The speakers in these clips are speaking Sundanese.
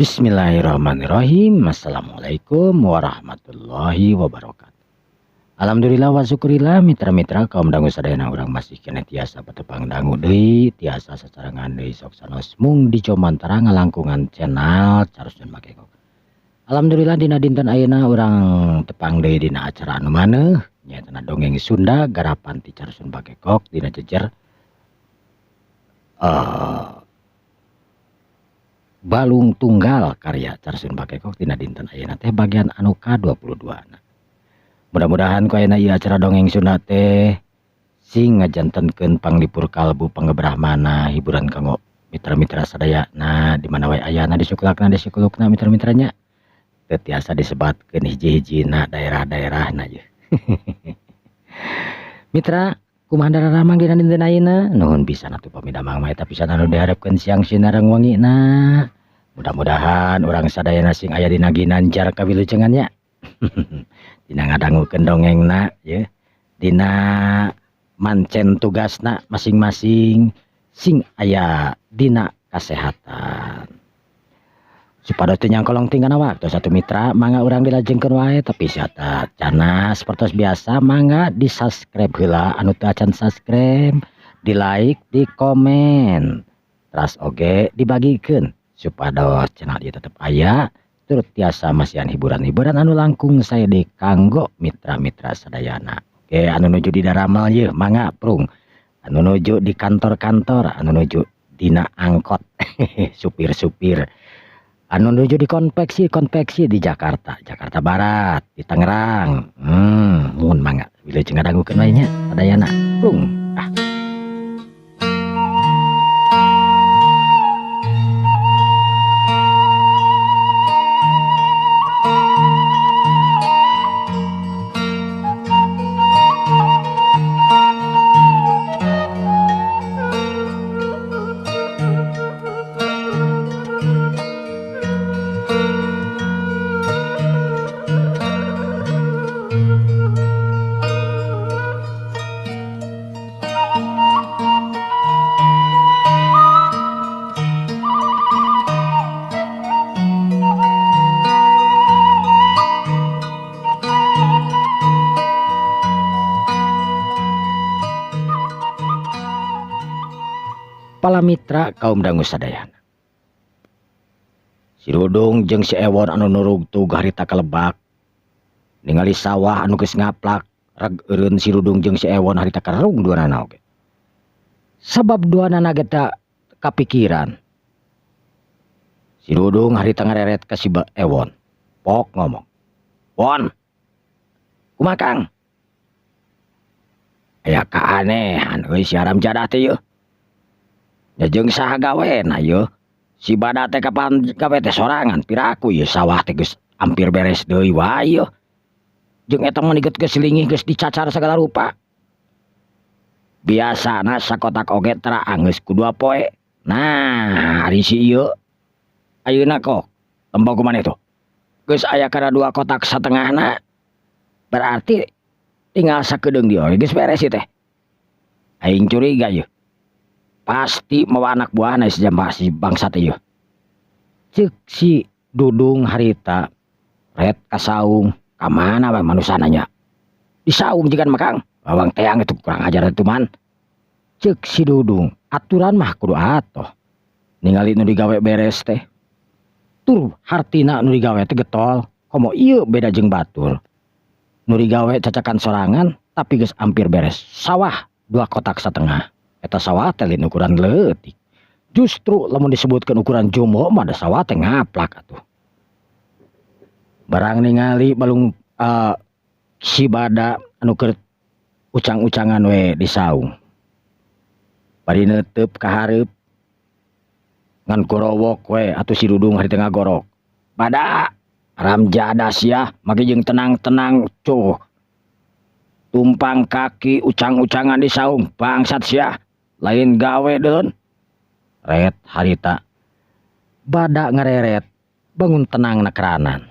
Bismillahirrahmanirrahim. Assalamualaikum warahmatullahi wabarakatuh. Alhamdulillah wa syukurillah, mitra-mitra kaum dangu sadayana, urang masih keneh tiasa patepang dangu deui, tiasa sasarengan deui sok sanos mung di Jomantara ngalangkungan channel Carusun Bagegog. Alhamdulillah, dina dinten ayeuna urang tepang deui dina acara anu maneuh, nyaeta dongeng Sunda garapan ti Carusun Bagegog dina jejer Balung Tunggal karya Carusun Bagegog dina dinten ayeuna teh bagian anu ka-22. Mudah-mudahan ku ayeuna ieu acara dongeng Sunda teh sing ngajantenkeun panglipur kalbu, pangebrahmana, hiburan kanggo mitra-mitra sadayana di mana wae ayana, di sukulakna di sukulukna, mitra-mitranya. Teu tiasa disebatkeun hiji-hijina daerah-daerahna yeuh. Mitra, kumaha dararamang dina dinten ayeuna? Nuhun pisan atuh pami damang mah eta pisan anu diharepkeun siang sinareng wengina. Mudah-mudahan urang sadayana sing aya dina ginanjar kawilujengan nya. Dina ngadangukeun dongengna ye, dina mancen tugasna masing-masing, sing aya dina kasehatan. Supados teu nyangkolong tinggalna waktu satu mitra, mangga urang dilajengkeun wae. Tapi sateuacanna, sapertos biasa, mangga di subscribe heula anu teu acan subscribe, di like, di komen, teras oge dibagikeun supados channel ieu tetep aya turut tiasa masihan hiburan-hiburan anu langkung sae kanggo mitra-mitra sadayana. Oke, anu nuju di daramel yeuh mangga prung, anu nuju di kantor-kantor, anu nuju dina angkot, supir-supir, anu nuju di konveksi-konveksi di Jakarta, Jakarta Barat, di Tangerang. Mun mangga wilujeng ngadangukeun wae nya sadayana. Prung. Ah. Pala mitra kaum dangu sadayana. Si Dudung jeung si Ewon anu nurugtug harita ka lebak ningali sawah anu geus ngaplak, reg eureun si Dudung jeung si Ewon harita karung duanana oge. Sabab duanana ge teu kapikiran. Si Dudung harita ngareret ka si Ewon. Pok ngomong. "Won. Kumaha, Kang? Aya kaanehan euy si haram jadah teh yeuh. Ya jeung saha gawena yeuh? Si Bada teh kapan gawe teh sorangan, piraku yeuh sawah teh geus hampir beres deui wae yeuh. Jeung eta mah geus lingih, geus dicacar sagala rupa. Biasana sakotak oge tara anggeus ku 2 poe. Nah, ari si ieu ayeuna kok tempo ku maneh tuh. Geus aya kana 2 kotak satengahna. Berarti tinggal sakedeung deui oge geus beres ieu teh. Aing curiga yeuh. Pasti mawa anak buahna si jambah si bangsat ieu." Ceuk si Dudung harita ret ka saung, ka mana wae manusana nya. Di saung jigan mah, Kang. Bawang teang itu kurang ajar itu man. Ceuk si Dudung, aturan mah kudu atoh. Ningali nu digawe beres teh. Tur hartina nu digawe teh getol, komo ieu beda jeung batur. Nu digawe cacakan sorangan tapi geus hampir beres. Sawah 2 kotak setengah. Eta sawah teh lain ukuran leutik. Justru lamun disebutkan ukuran jumbo mah da sawah teh ngaplak atuh. Barang ningali balung si Bada anu keur ucang-ucangan we di saung. Bari neuteup ka hareup ngan gorowok we atuh si Dudung hari tengah gorok. "Bada, haram jadah sia, make jeung tenang-tenang cuh. Tumpang kaki ucang-ucangan di saung, bangsat sia. Lain gawe deun." Ret harita. Bada ngareret, bangun tenang nakeranan.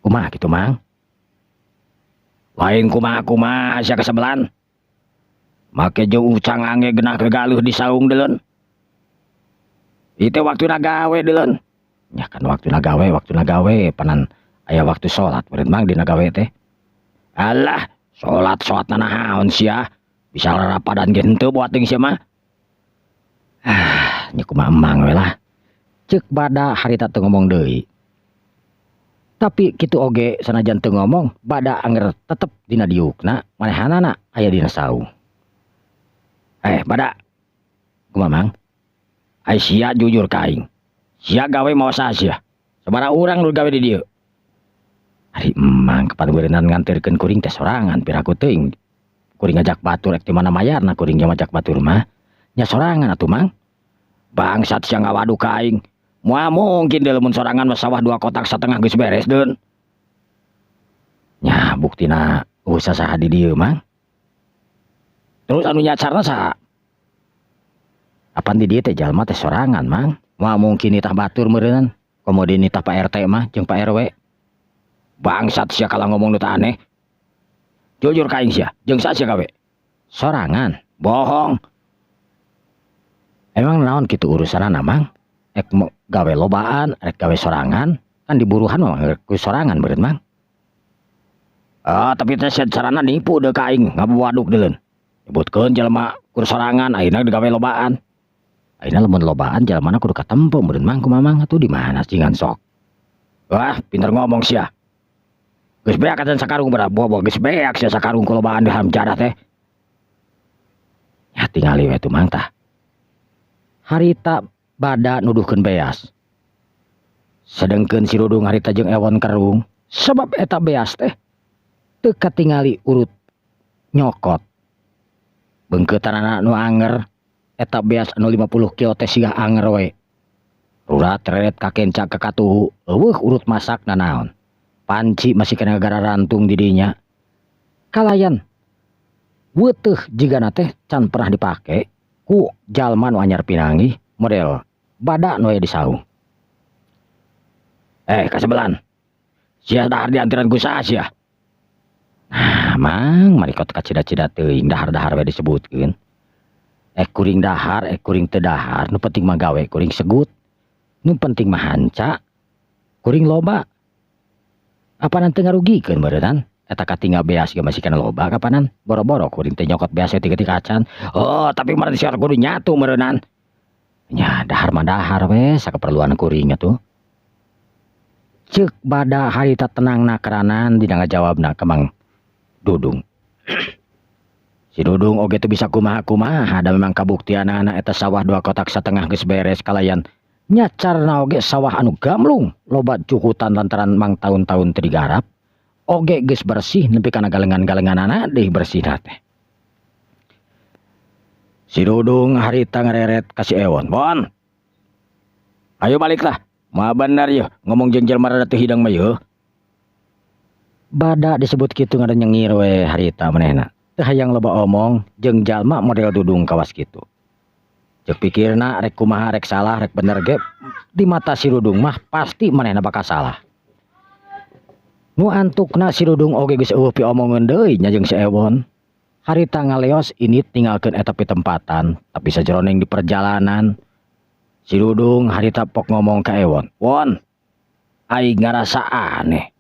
"Kumaha kitu, Mang?" "Lain kumaha-kumaha sia kesebelan. Make jeung ucang ange genah gegaluh di saung deulun. Itu waktuna gawe deuleun. Nya kan waktuna gawe, waktuna gawe panan aya waktu salat meureun, Mang, dina gawe teh. Alah, salat salat naon sia? Bisa rarapadan ge henteu buat deung sia mah. Ah, nya kumaha emang we lah. Ceuk Bada harita teu ngomong deui. Tapi kitu oge sanajan teu ngomong, Bada anger tetep dina diukna, manehanana aya dina saung. Eh, Bada. Kumaha, Mang? Ai sia jujur ka aing. Sia gawe mawa saha sia? Sabaraha urang nu gawe di dieu? Ari emang kapan beureunan nganterkeun kuring teh sorangan, piraku teuing. Kuring ngajak batur rek di mana mayarna kuring ge ngajak batur mah. Nya sorangan atuh, Mang. Bangsat sia, ngawaduk ka aing. Moal mungkin deui lamun sorangan mah sawah 2,5 kotak geus beres deun. Nya buktina euweuh sasaha di dieu, Mang. Terus anu nyacarna saha? Apan di dieu teh jalma teh sorangan, Mang. Moal mungkin nitah batur meureunnan. Komo deui nitah Pak RT mah jeung Pak RW. Bangsat sia, kalah ngomong nu teu aneh. Jujur ka aing sia, jeung saha sia gawe? Sorangan. Bohong. Emang naon kitu urusanana, Mang? Ek mo gawe lobaan, rek gawe sorangan, kan diburuhan mah ku sorangan meureun, Mang. Ah, tapi teh carana nipu deui ka aing, ngabuaduk deuleun. Nyebutkeun jelema kur sorangan, ayeuna digawe lobaan. Ayeuna lamun lobaan jelemana kudu katempo meureun, Mang, kumaha, Mang atuh di mana cingan sok. Wah, pinter ngomong sia. Geus beak atuh sakarung berapa? Bobo geus beak sia sakarung ku lobaan di haram jadah teh. Ya tingali we tuh, Mang, tah. Harita Bada nuduhkeun beas. Sedengkeun si Dudung harita jeung Ewon kerung sebab eta beas teh teu katingali urut nyokot. Beungkeutanana nu anger eta beas anu 50 kilo teh siga anger we. Rurat reret kakenca kakatuhu, euweuh urut masak nanaon. Panci masih kena gararantung di dinya. Kalayan weuteuh jigana teh can pernah dipake ku jalma nu anyar pinanggih model Bada nu aya di saung. Eh, kasebelan. Sia dahar diantiran ku saha sia? Nah, Mang, marikot kacida-cida teuing dahar-dahar we disebutkeun. Eh kuring dahar, eh kuring teu dahar, nu penting mah gawe kuring segut. Nu penting mah hanca, kuring loba. Apanan teu ngarugikeun meureunnan? Eta katinggal beas ge masih kana loba kapanan. Boro-boro kuring teh nyokot beas tiga acan. Oh, tapi meureun sia kudu nyatu meureunnan. Nya dahar mah dahar we sakaperluan kuring atuh. Ceuk Bada harita tenang nakeranan dina ngajawabna ka Mang Dudung. Si Dudung oge teu bisa kumaha-kumaha da memang kabuktianana eta sawah 2,5 kotak geus beres kalayan nyacarna oge sawah anu gamlung loba jukutan lantaran mang tahun-tahun teu digarap oge geus bersih nepi kana galengan-galenganana deui bersihna teh. Si Dudung harita ngareret ka si Ewon. "Bon. Ayo baliklah. Moal bener yeuh ngomong jeung jelema rada teu hideng mah yeuh." Bada disebut kitu nyengir we harita manehna. Teu hayang loba omong jeung jalma model Dudung kawas kitu. Ceuk pikirna rek kumaha, rek salah rek bener ge di mata si Dudung mah pasti manehna bakal salah. Nu antukna si Dudung oge geus euweuh piomongeun deui nya jeung si Ewon. Harita ngaleos ini tinggalkeun eta pitempatan, tapi sajeroning di perjalanan si Dudung harita pok ngomong ka Ewon, "Won, aing ngarasa aneh.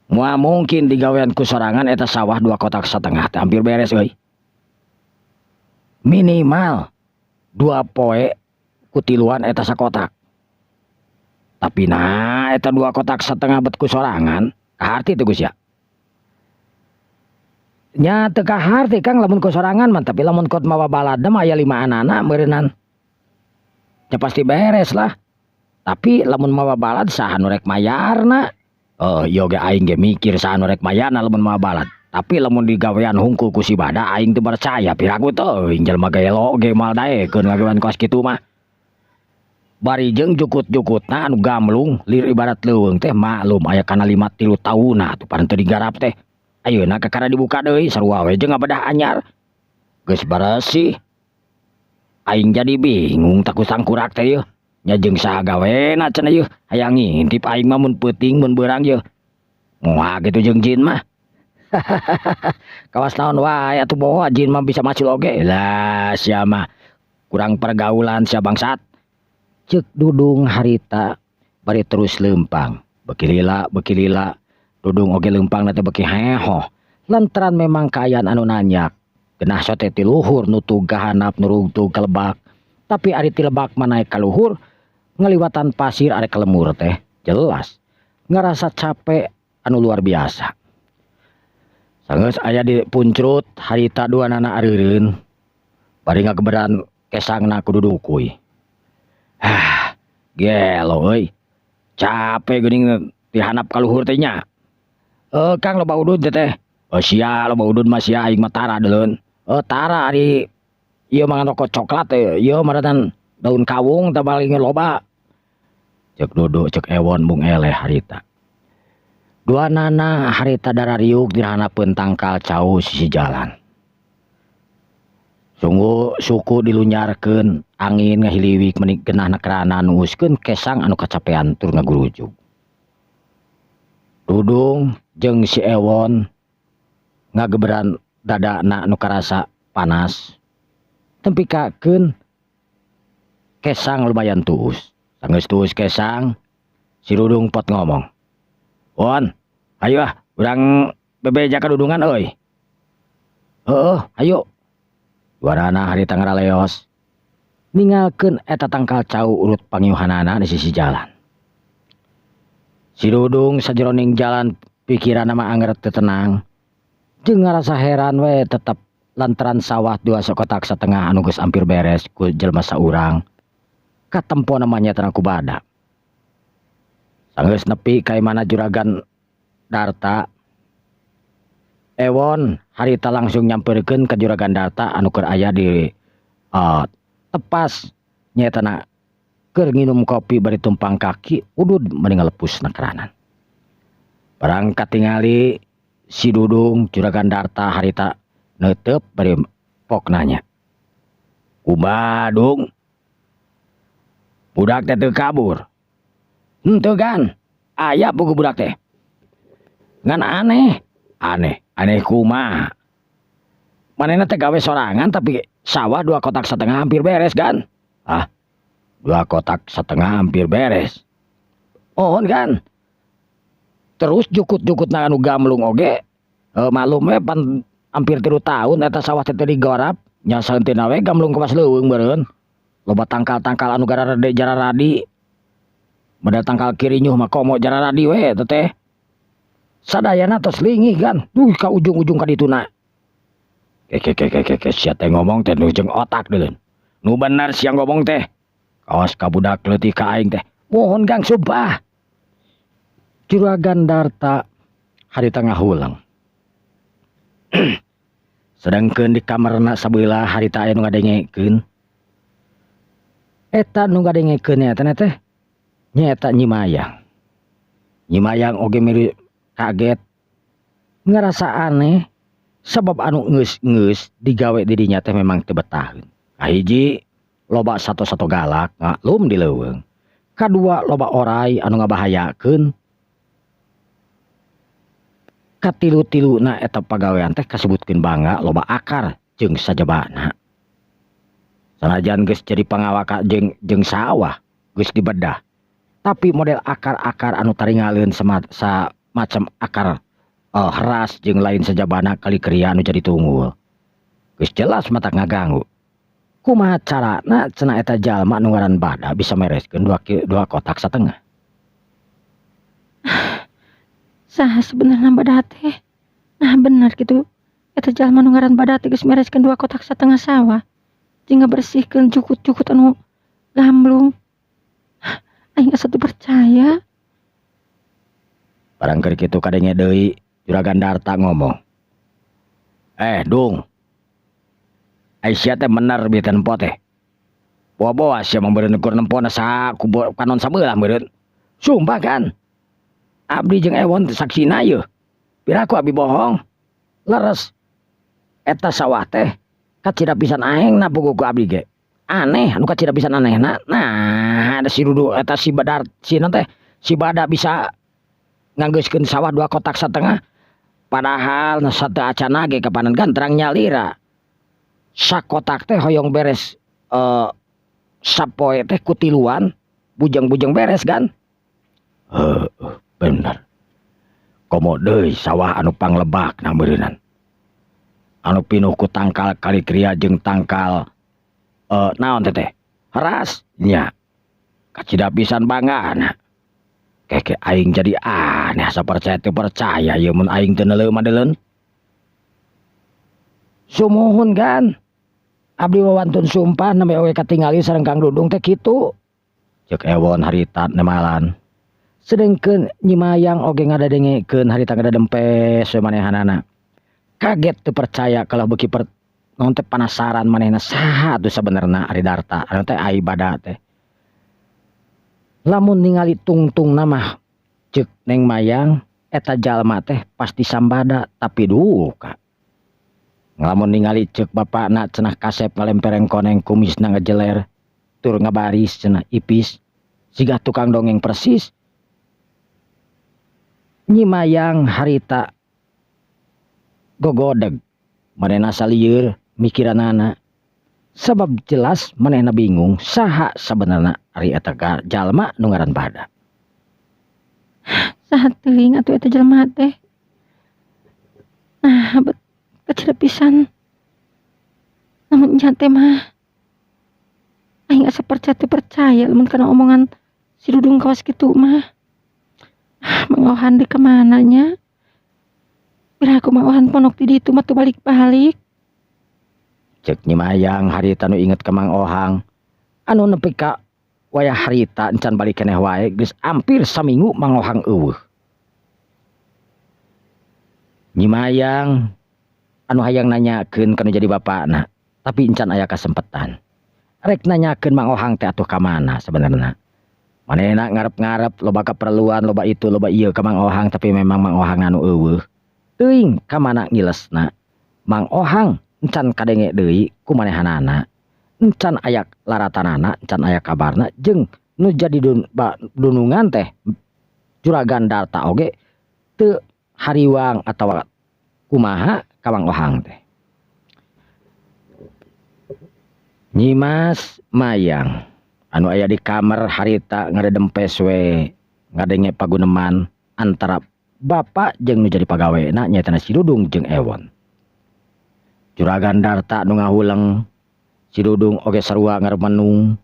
Moal mungkin digawean ku sorangan eta sawah 2,5 kotak teh hampir beres euy. Minimal 2 poe ku tiluan eta sakotak. Tapi nah eta 2,5 kotak bet ku sorangan, kaharti teu sia?" "Nya teu kaharti, Kang, lamun ku sorangan mah, tapi lamun kot mawa baladna mah aya lima anana meureunnan. Ya pasti beres lah. Tapi lamun mawa balad saha nu rek mayarna?" "Oh, ieu ge aing ge mikir saha nu rek mayarna lamun mawa balad. Tapi lamun digawean hungkul ku si Bada aing teu percaya, piraku teuing jelema gelo ge moal daekeun ngagawean kos kitu mah. Bari jeung jukut-jukutna anu gamlung lir ibarat leuweung teh, maklum aya kana 5 3 taunna atuh pan teu digarap teh. Ayeuna kakara dibuka deui sarua we jeung ngabedah anyar. Geus beresih. Aing jadi bingung tah ku sangkurak teh yeuh. Nya jeung saha gawena cenah yeuh? Hayang ngintip aing mah mun peuting mun beurang yeuh. Moal kitu jeung jin mah." "Kawas naon wae atuh, boa jin mah bisa macul oge." "Lah sia mah kurang pergaulan sia, bangsat." Cek Dudung harita bari terus lempang. Beki lila, beki lila, Dudung oge lempang teh beki hehoh. Lantaran memang kaayaan anu nanyak. Genah sote ti luhur nutug ka handap, nurugtug ka lebak. Tapi ari ti lebak mah naek ka luhur, ngaliwatan pasir arek ka lemur teh jelas ngerasa capek anu luar biasa. Sanggeus aya di puncrut harita duanana areureun bari ngageberan kesangna ku dudukuy. Ah, gelo euy. Capek geuning ti handap ka luhur teh nya. Eh, Kang, loba udud teh teh. Oh sia loba udud mah sia, aing mah tara deuleun. Oh tara, ari ieu mah rokok coklat teh, ieu mah daun kawung teh paling loba. Cek Dudu, cek Ewon mung eleh harita. Duanana harita darariuk di handapeun tangkal cau sisi jalan. Sungguh suku dilunyarkeun, angin ngahiliwik meni genahna kerana nuuskeun kesang anu kacapean tur ngagurujug. Dudung jeung si Ewon ngageberan dadana nu karasa panas. Tempikakeun kesang lumayan tuus. Sanggeus tuus kesang, si Dudung pot ngomong. "Won, ayo ah, urang bebeja ka dudungan euy." "Heueuh, ayo." Duanana harita ngaraleos. Ninggalkeun eta tangkal cau urut pangiuhanana di sisi jalan. Si Dudung sajeroning jalan pikiranna mah anger teu tenang. Jeung ngarasa heran we tetep lantaran sawah 2,5 kotak anu geus hampir beres ku jelema saurang. Katempo namanya tenang ku Bada. Sanggeus nepi ka imahna Juragan Darta, Ewon harita langsung nyamperkeun ka Juragan Darta anu keur aya di tepas nyaetana keur nginum kopi bari tumpang kaki udud meni ngalepus na keranan. Barang katingali si Dudung, Juragan Darta harita neuteup bari pok nanya. "Kumaha, Dung? Budak teh teu kabur?" "Henteu, Gan, aya puguh budak teh. Ngan aneh." "Aneh, aneh kumaha?" "Manehna teh gawe sorangan tapi sawah 2,5 kotak hampir beres, Gan." "Ah, 2,5 kotak hampir beres?" "Oh, Gan. Terus jukut-jukutna anu gamlung oge, maklum we pan hampir 3 tahun eta sawah teh teu digarap, nya sahenteuna we gamlung kawas leuweung meureun. Loba tangkal-tangkal anu gararede jararadi. Model tangkal kirinyuh mah komo jararadi we eta teh. Sadayana tos lingih, Gan. Duh ka ujung-ujung ka dituna." "Ke ke ke ke ke, sia teh ngomong teh nu jeung otak deuleun. Nu bener sia ngomong teh. Kawas ka budak leutik ka aing teh." "Mohon, Gang, sumpah." Juragan Darta harita ngahuleng. Sedangkeun di kamarna sabelah harita aya nu ngadengekeun. Eta nu ngadengekeun nyaeta teh nyaeta Nyi Mayang. Nyi Mayang oge milu kaget, ngerasa aneh sebab anu geus-geus digawe di dinya teh memang teu betaheun. Kahiji, loba sato-sato galak ngaklum di leuweung. Kadua, loba orai anu ngabahayakeun. Katilu-tiluna eta pagawean teh kasebutkeun bangga loba akar jeung sajabana. Sanajan geus jadi pangawak jeung sawah geus dibedah. Tapi model akar-akar anu taringaleun sa macam akar heras jeung lain sajabana kali kriya anu jadi tunggul. Geus jelas mata ngaganggu. Kumaha carana cenah eta jalma nu ngaran Bada bisa mereskeun 2,5 kotak? Saha sebenarnya Bada teh? Nah, bener gitu. Eta jalma nu ngaran Bada teh geus mereskeun 2,5 kotak sawah. Jeung ngabersihkeun jukut-jukut anu gamblung. Aing asa teu percaya. Barang keur kitu kadenge deui Juragan Darta ngomong. "Eh, Dung. Ai sia teh bener bieu teh nempo teh. Boa-boa sia mah meureun ukur nempona sa kubur kanon sabelah meureun." "Sumpah, kan. Abdi jeung Ewon saksina yeuh. Piraku abi bohong. Leres. Eta sawah teh kacida pisan aengna puguh ku abdi ge. Aneh anu kacida pisan anehna. Nah, ada si Dudu eta si Badar si naon teh si Bada bisa nganggeuskeun sawah 2,5 kotak. Padahal nu sateuacana ge kapanan gantrang nyalira. Sakotak teh hoyong beres Sapoe teh ku tiluan bujeng-bujeng beres kan? Heuh, bener. Komo deui sawah anu panglebakna meureunnan. Anu pinuh ku tangkal kalikria jeung tangkal naon teh teh? Heras nya. Kacida pisan banggana. Keke aing jadi aneh asa percaya teu percaya ieu mun aing teu neuleuh madeleun. Sumuhun kan. Abdi wawantun sumpah nembe oge katingali sareng Kang Dudung teh kitu. Ceuk Ewon harita nemalan. Sedengkeun Nyi Mayang oge ngadadengekeun harita ngadadempes we manehanana. Kaget teu percaya kalau beuki per naon teh panasaran manehna saha atuh sabenerna ari Darta anu teh ai Bada teh. Lamun ningali tungtungna mah ceuk Neng Mayang eta jalma teh pasti sambada tapi duka. Lamun ningali ceuk bapakna cenah kasep ngalempereng koneng kumisna ngejeler tur ngabaris cenah ipis siga tukang dongeng persis. Nyi Mayang harita gogodeg manehna salieur mikiranana sabab jelas manehna bingung saha sabenerna ari eta jalma nu ngaran Bada. Saha teuing atuh eta jelema teh. Nah, bet kecil pisan. Namun nya teh mah aing asa percaya teu percaya lamun kana omongan si Dudung kawas kitu mah. Ah, Mang Ohan deui ka mana nya? Piraku Mang Ohan pondok di ditu mah teu balik-balik. Ceuk Nyi Mayang harita nu inget ka Mang Ohang anu nepi ka wayah harita encan balik keneh wae geus hampir saminggu Mang Ohang eueuh. Nyi Mayang anu hayang nanyakeun ka nu jadi bapakna tapi encan aya kasempetan. Rek nanyakeun Mang Ohang teh atuh ka mana sabenerna. Manehna ngarep-ngarep loba kaperluan loba itu loba ieu ka Mang Ohang tapi memang Mang Ohang anu eueuh. Teuing ka mana ngilesna. Mang Ohang encan kadenge deui ku manehanana. Encan aya laratanana, encan aya kabarna jeung nu jadi dunungan teh Juragan Darta oge teu hariwang atawa kumaha ka Mang Ohang teh. Nyimas Mayang anu aya di kamar harita ngadedempes we ngadenge paguneman antara bapak jeung nu jadi pagawena nyaeta si Dudung jeung Ewon. Juragan Darta nu ngahuleng, si Dudung oge sarua ngaremenung.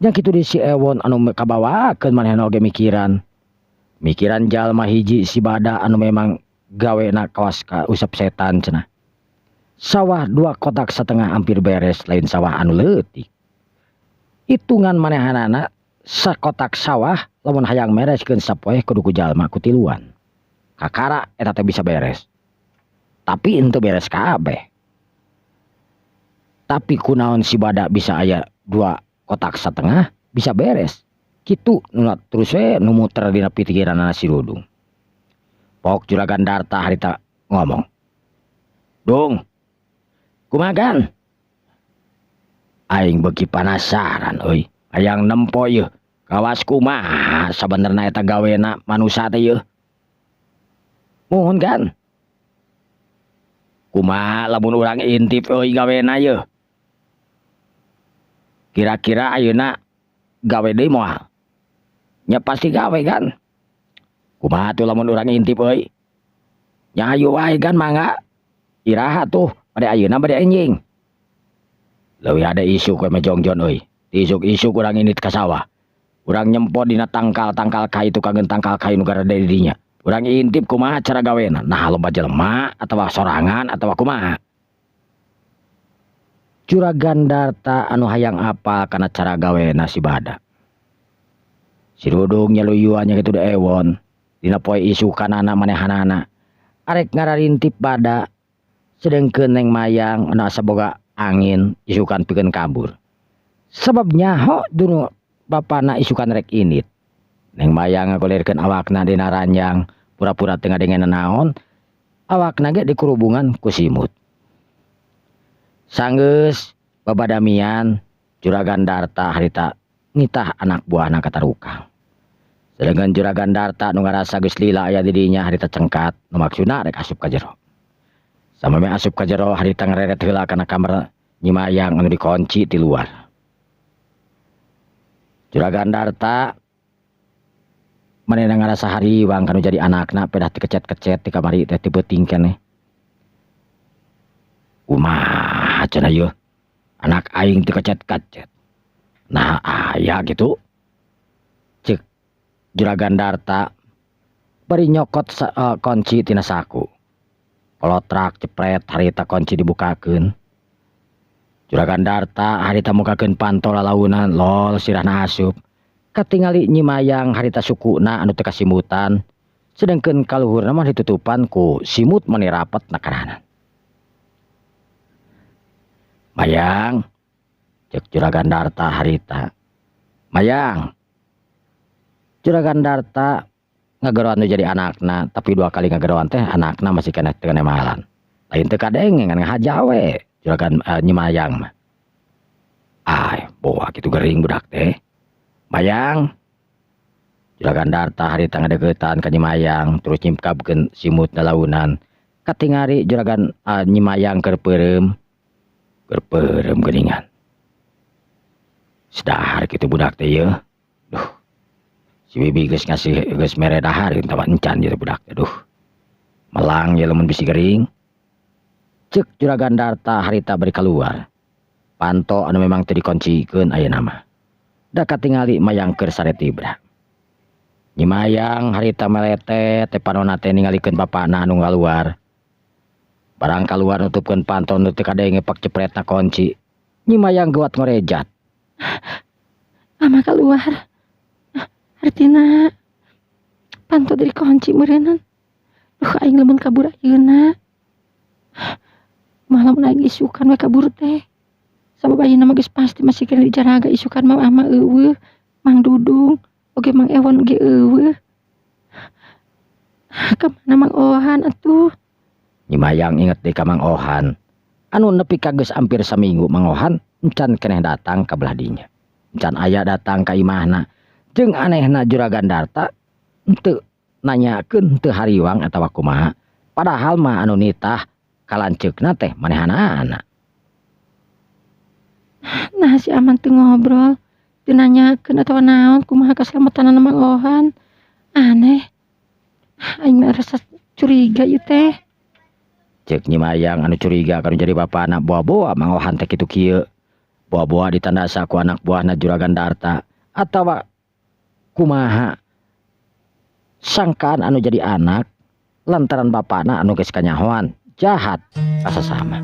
Jeung kitu deui si Ewon anu kabawakeun manehna oge mikiran. Mikiran jalma hiji si Bada anu memang gawena kawas ka usep setan cenah. Sawah 2,5 kotak hampir beres lain sawah anu leutik. Hitungan manehanana sakotak sawah lamun hayang mereskeun sapoe kudu ku jalma ku tiluan. Kakara eta teh bisa beres. Tapi henteu beres kabeh. Tapi kunaon si Bada bisa aya 2,5 kotak bisa beres. Kitu nu terus we nu muter dina pikiranana si Dudung. Pok Juragan Darta harita ngomong. Dung, kumaha gan? Aing beuki panasaran euy. Hayang nempo ieu. Kawas kumaha sabenerna eta gawena manusa teh ieu. Muhun kan? Kumaha lamun urang intip euy gawena ieu? Kira-kira ayeuna gawe deui moal? Nya pasti gawe kan? Kumaha tuh lamun urang intip euy? Nya hayu wae kan mangga. Iraha tuh bade ayeuna bade enjing. Leuwih ada isuk we mah jongjon euy. Isuk-isuk urang indit ka sawah. Urang nyempo dina tangkal-tangkal kai tukangeun tangkal kai nu garede di dinya. Urang intip kumaha cara gawena. Nah loba jelema atawa sorangan atawa kumaha. Juragan Darta anu hayang apal kana cara gawena si Bada. Si Dudung nyaluyuan nya kitu de ewon. Dina poe isukanana manehanana. Arek ngararintip Bada. Sedengkeun Neng Mayang anu asa boga angin isukan pikeun kabur. Sebab nyaho dunu bapana isukan rek indit. Neng Mayang ngagolirkeun awakna dina ranjang, pura-pura teu ngadenge nanaon, awakna ge dikurubungan ku simut. Sanggeus babadamian Juragan Darta harita nitah anak buahna ka tarukang. Sedengkeun Juragan Darta nu ngarasa geus lila aya di dinya harita cengkat nu maksudna rek asup ka jero. Sameme asup ka jero harita ngareret heula kana kamar Nyi Mayang anu dikunci ti luar. Juragan Darta manehna ngarasa hariwang kanu jadi anakna pedah tikecet-kecet ti kamari teh ti beuting keneh. Kumaha cenah yeuh anak aing tikecet-kecet. Nah aya gitu. Cek Juragan Darta bari nyokot kunci tina saku. Kolotrak cepret harita kunci dibukakeun. Juragan Darta harita mukakeun panto lalaunan lol sirahna asup. Katingali Nyi Mayang harita sukuna anu teu kasimutan. Sedengkeun kaluhurna mah ditutupan ku simut mani rapet nakaranan. Mayang, cek Juragan Darta harita. Mayang. Juragan Darta ngageroan nu jadi anakna, tapi dua kali ngageroan teh anakna masih keneh teu nemalan. Lain teu kadenge ngan ngahaja we Juragan Nyi Mayang mah. Ay, boa kitu gering budak teh. Mayang. Juragan Darta harita ngadeukeutan ka Nyi Mayang terus nyingkapkeun simut lalaunan. Katingari Juragan Nyi Mayang keur peureum. Keur peureum geuningan. Sedahar kitu budak teh yeuh. Duh. Si bibi geus ngasih geus mere dahar ieu teh encan ieu budak teh. Duh. Melang ieu lamun bisi gering. Cek Juragan Darta harita bari kaluar. Panto anu memang teu dikoncikeun ayeuna mah. Da katingali Mayang keur sare tibra. Nyi Mayang harita melete teh panonna teh ningalikeun bapana anu ngaluar. Barang kaluar nutupkeun panto nu teu kadenge pak cepretna kunci. Nyi Mayang geuwat ngorejat. Ama kaluar. Artina panto dari kunci meureunnan. Duh aing lamun kabur ayeuna. Malam aing isukan we kabur teh. Sabab ayeuna mah geus pasti masih kena dijaraga isukan mah ama eueuh, Mang Dudung, oge Mang Ewon oge eueuh. Ka mana Mang Ohan atuh? Nyi Mayang inget deui ka Mang Ohan. Anu nepi ka geus hampir saminggu Mang Ohan encan keneh datang ka belah dinya. Encan aya datang ka imahna. Jeung anehna Juragan Darta henteu nanyakeun henteu hariwang atawa kumaha. Padahal mah anu nitah kalanceukna teh manehanana. Nah si Aman teu ngobrol, teu nanyakeun atawa naon kumaha kaselamatanana Mang Ohan. Aneh. Aing mah rasa curiga ieu teh. Cek Nyi Mayang anu curiga kanu jadi bapana boa-boa Mang Ohan teh kitu kieu. Boa-boa ditandasa ku anak buahna Juragan Darta atawa kumaha sangkaan anu jadi anak lantaran bapana anu geus kanyahoan jahat kasasama.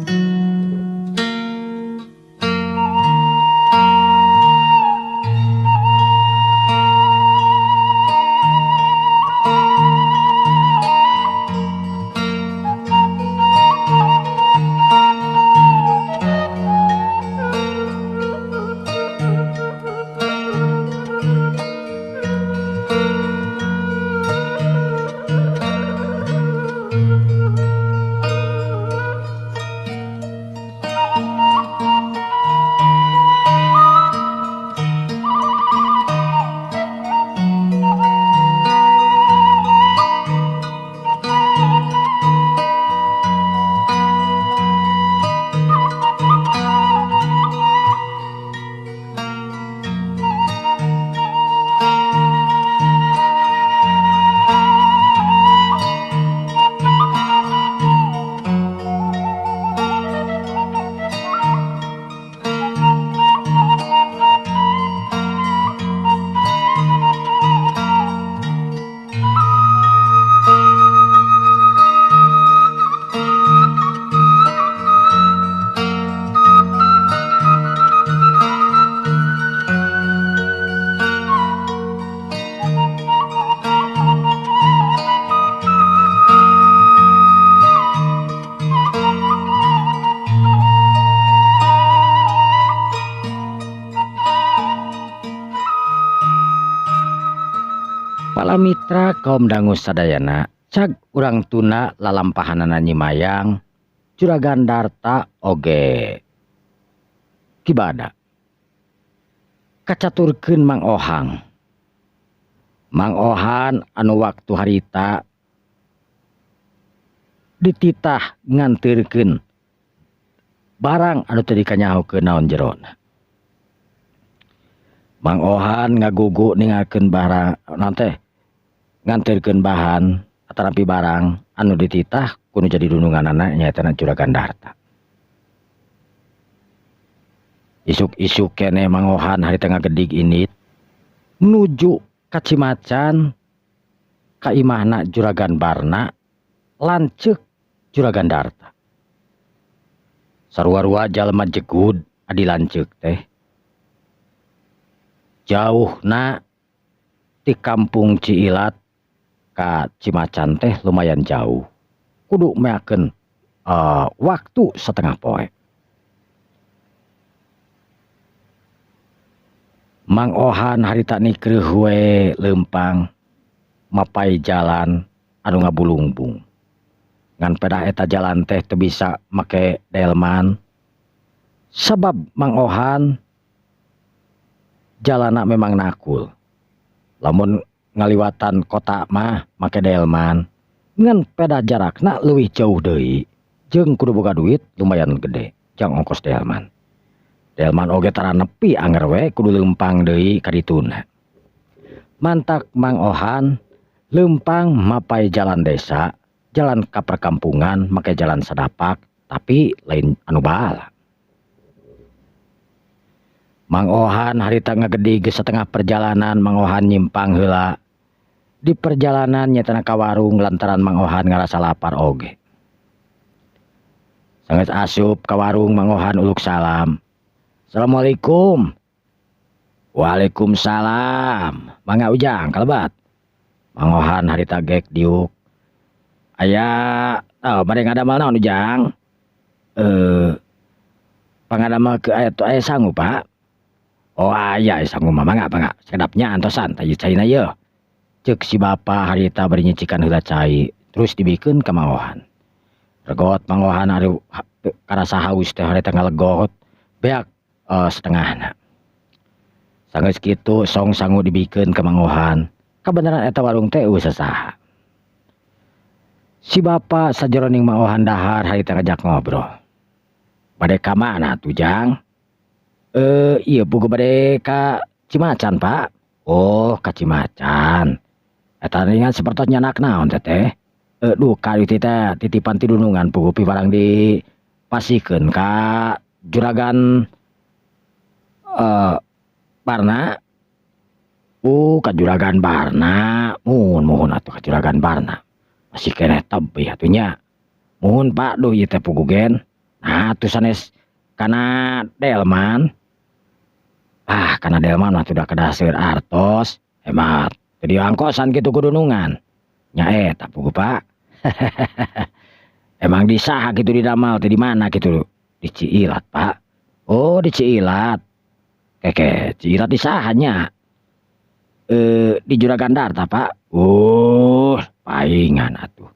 Para mitra kaum dangu sadayana, cag urang tuna lalampahanana Nyi Mayang, Juragan Darta oge Ki Bada. Kacaturkeun Mang Ohang. Mang Ohan anu waktu harita dititah ngantirkeun barang anu teu dikanyahokeun naon jerona. Mang Ohan ngagugu ningalkeun barang naon teh nganterkeun bahan atanapi barang anu dititah kudu jadi dununganana nyaeta Juragan Darta. Isuk-isuk keneh Mang Ohan harita ngagedig indit nuju ka Cimacan ka imahna Juragan Barna lanceuk Juragan Darta. Sarua-rua jalma jegud adi lanceuk teh. Jauhna ti kampung Ciilat ka Cimacan teh lumayan jauh. Kudu meakeun waktu setengah poe. Mang Ohan harita nikreuh we leumpang mapai jalan anu ngabulungbung. Ngan pedah eta jalan teh teu bisa make delman. Sabab Mang Ohan jalana memang nakul. Lamun ngaliwatan kota mah make delman, ngan pedah jarakna leuwih jauh deui. Jeung kudu boga duit lumayan gede jang ongkos delman. Delman oge tara nepi anger we kudu leumpang deui ka dituna. Mantak Mang Ohan leumpang mapai jalan desa, jalan ka perkampungan make jalan sadapak tapi lain anu bahala. Mang Ohan harita ngagedig geus setengah perjalanan Mang Ohan nyimpang heula. Di perjalanan nyatana ka warung lantaran Mang Ohan ngarasa lapar oge. Sanggeus asup ka warung Mang Ohan uluk salam. Assalamualaikum. Waalaikumsalam. Mangga Ujang kalebat. Mang Ohan harita gek diuk. Aya bade ngadamel naon Ujang? Pangadamel ke aya aya sangu Pak. Oh aya sangu mah mangga mangga sakedapnya antosan tah caina yeuh. Ceuk si bapa harita bari nyicikan heula cai terus dibikeun ka Mang Ohan. Regot Mang Ohan ari karasa haus teh harita ngalegot beak setengahna. Sanggeus kitu song sangu dibikeun ka Mang Ohan. Kabeneran eta warung teh eueuh sasaha. Si bapa sajeroning Mang Ohan dahar harita ngajak ngobrol. Bade ka mana tuh Jang? Iya puguh bade ka Cimacan Pak. Oh ka Cimacan. Eta ningan sapertos nyanak naon teh? Duh ka ditu teh titipan ti dunungan puguh piwarang dipasihkeun ka Juragan Barna. Oh ka Juragan Barna. Muhun muhun atuh ka Juragan Barna. Masih keneh tebih atuh nya. Muhun Pak duh ieu teh puguh gen. Nah atuh sanes kana delman. Ah kana delman mah sudah kedah seueur artos hemat. Teu diangkosan kitu ku dunungan. Nya eta puguh Pak. Emang di saha kitu didamal teh di mana kitu? Di Ciilat Pak. Oh di Ciilat. Keke Ciilat di saha nya? Di Juragan Darta Pak. Oh paingan atuh.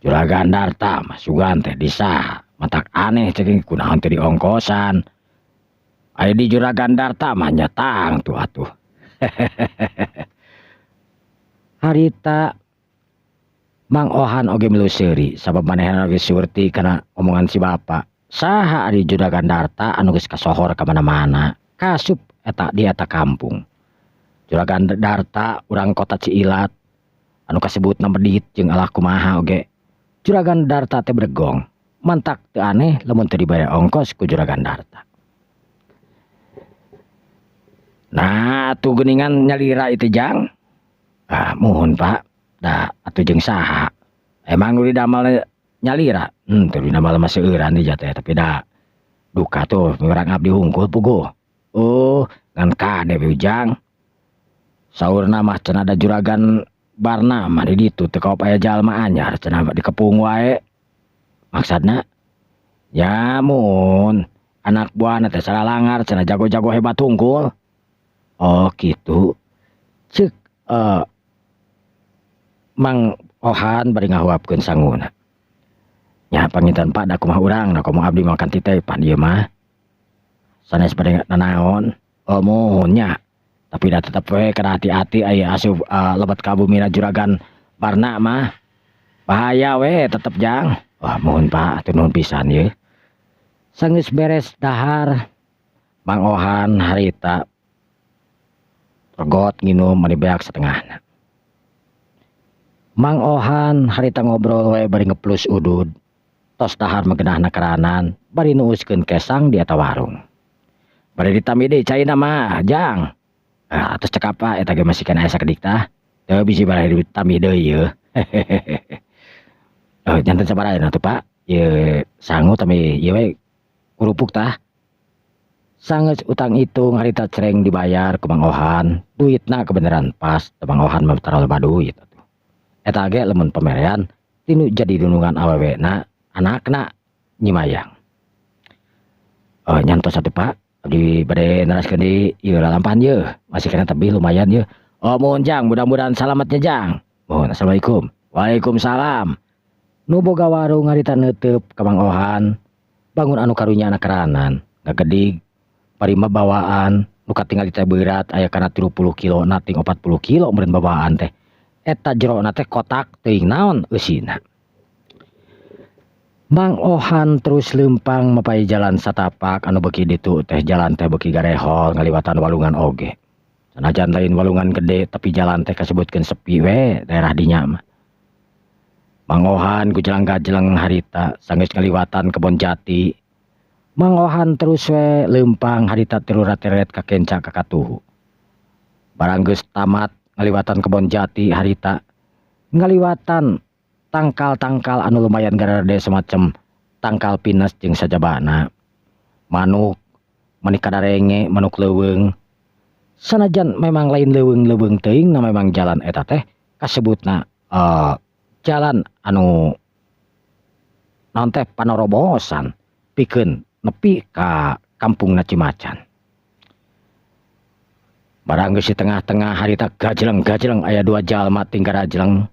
Juragan Darta mah sugan teh di saha. Matak aneh ceking kunaon teh diongkosan. Aya di Juragan Darta mah nya tangtu atuh. Harita Mang Ohan oge milu seuri sabab manehna oge surti kana omongan si bapa. Saha ari Juragan Darta anu geus kasohor ka mana-mana. Kasup eta di eta kampung. Juragan Darta urang kota Ciilat anu kasebutna medit jeung alah kumaha oge. Juragan Darta teh bregong. Mantak teu aneh lamun teu dibere ongkos ku Juragan Darta. Nah atuh geuningan nyalira itu Jang. Ah muhun Pak. Da atuh jeung saha? Emang nu didamel nyalira? Teu didamel mah seueuran di teh tapi da duka tuh urang abdi hungkul puguh. Oh ngan kade we Ujang. Saurna mah cenah da Juragan Barna mah di ditu teu kaop aya jalma anyar cenah dikepung wae. Maksudna ya mun anak buahna teh salalangar cenah jago-jago hebat hungkul. Oh kitu. Ceuk Mang Ohan bari ngahuapkeun sanguna. Nya panginten Pak da kumaha urang da komo abdi makan titepan ieu mah. Sanes bade nanaon. Oh muhun nya. Tapi da tetep we kada hati-hati aya asup lebet ka bumina Juragan Barna mah. Bahaya we tetep Jang. Wah muhun Pak atuh nuhun pisan ieu. Sanggeus beres dahar Mang Ohan harita Regot nginum mani beak satengahna. Mang Ohan harita ngobrol we bari ngeplus udud. Tos dahar megenahna keranan bari nuuskeun kesang di eta warung. Bari ditami deui caina mah, Jang. Ah, tos cekap pa eta ge masih kana aya sakedik tah. Teu bisi bari ditami deui yeuh. Janten sabaraha atuh Pak? Ieu sangu tami ieu we kerupuk tah. Sanggeus utang hitung harita cereng dibayar ku Mang Ohan, duitna kebeneran pas, teu Mang Ohan mah tara loba duit atuh. Eta ge lamun pamerean tinu jadi dunungan awewena anakna nyimayang. Nyantos atuh Pak, abdi bade neraskeun deui ieu lalampahan yeuh, masih kena tebih lumayan yeuh. Oh mohon Jang, mudah-mudahan salametnya Jang. Mohon assalamualaikum. Waalaikumsalam. Nu boga warung harita neuteup ka Mang Ohan, bangun anu karunya anak keranan, ngagedig parima bawaan nu katingali teh beurat aya kana 30 kilo na ting 40 kilo meureun bawaan teh. Eta jerona teh kotak teuing naon eusina. Mang Ohan terus leumpang mapai jalan satapak anu beuki ditu teh jalan teh beuki garehol ngaliwatan walungan oge. Sanajan lain walungan gede tapi jalan teh kasebutkeun sepi we daerah dinya mah. Mang Ohan gujelang-gajeleng harita sanggeus ngaliwatan kebon jati. Mang Ohan terus we leumpang harita tirurat-teret ka kenca ka katuhu. Barang geus tamat ngaliwatan kebon jati harita ngaliwatan tangkal-tangkal anu lumayan garede semacam tangkal pinus jeung sajabana. Manuk mani kadarenge manuk leuweung. Sanajan memang lain leuweung-leuweung teuing na memang jalan eta teh kasebutna jalan anu naon teh panorobosan pikeun nepi ka kampungna Cimacan. Barang geus di tengah-tengah harita gajleng-gajleng aya dua jalma tinggarajleng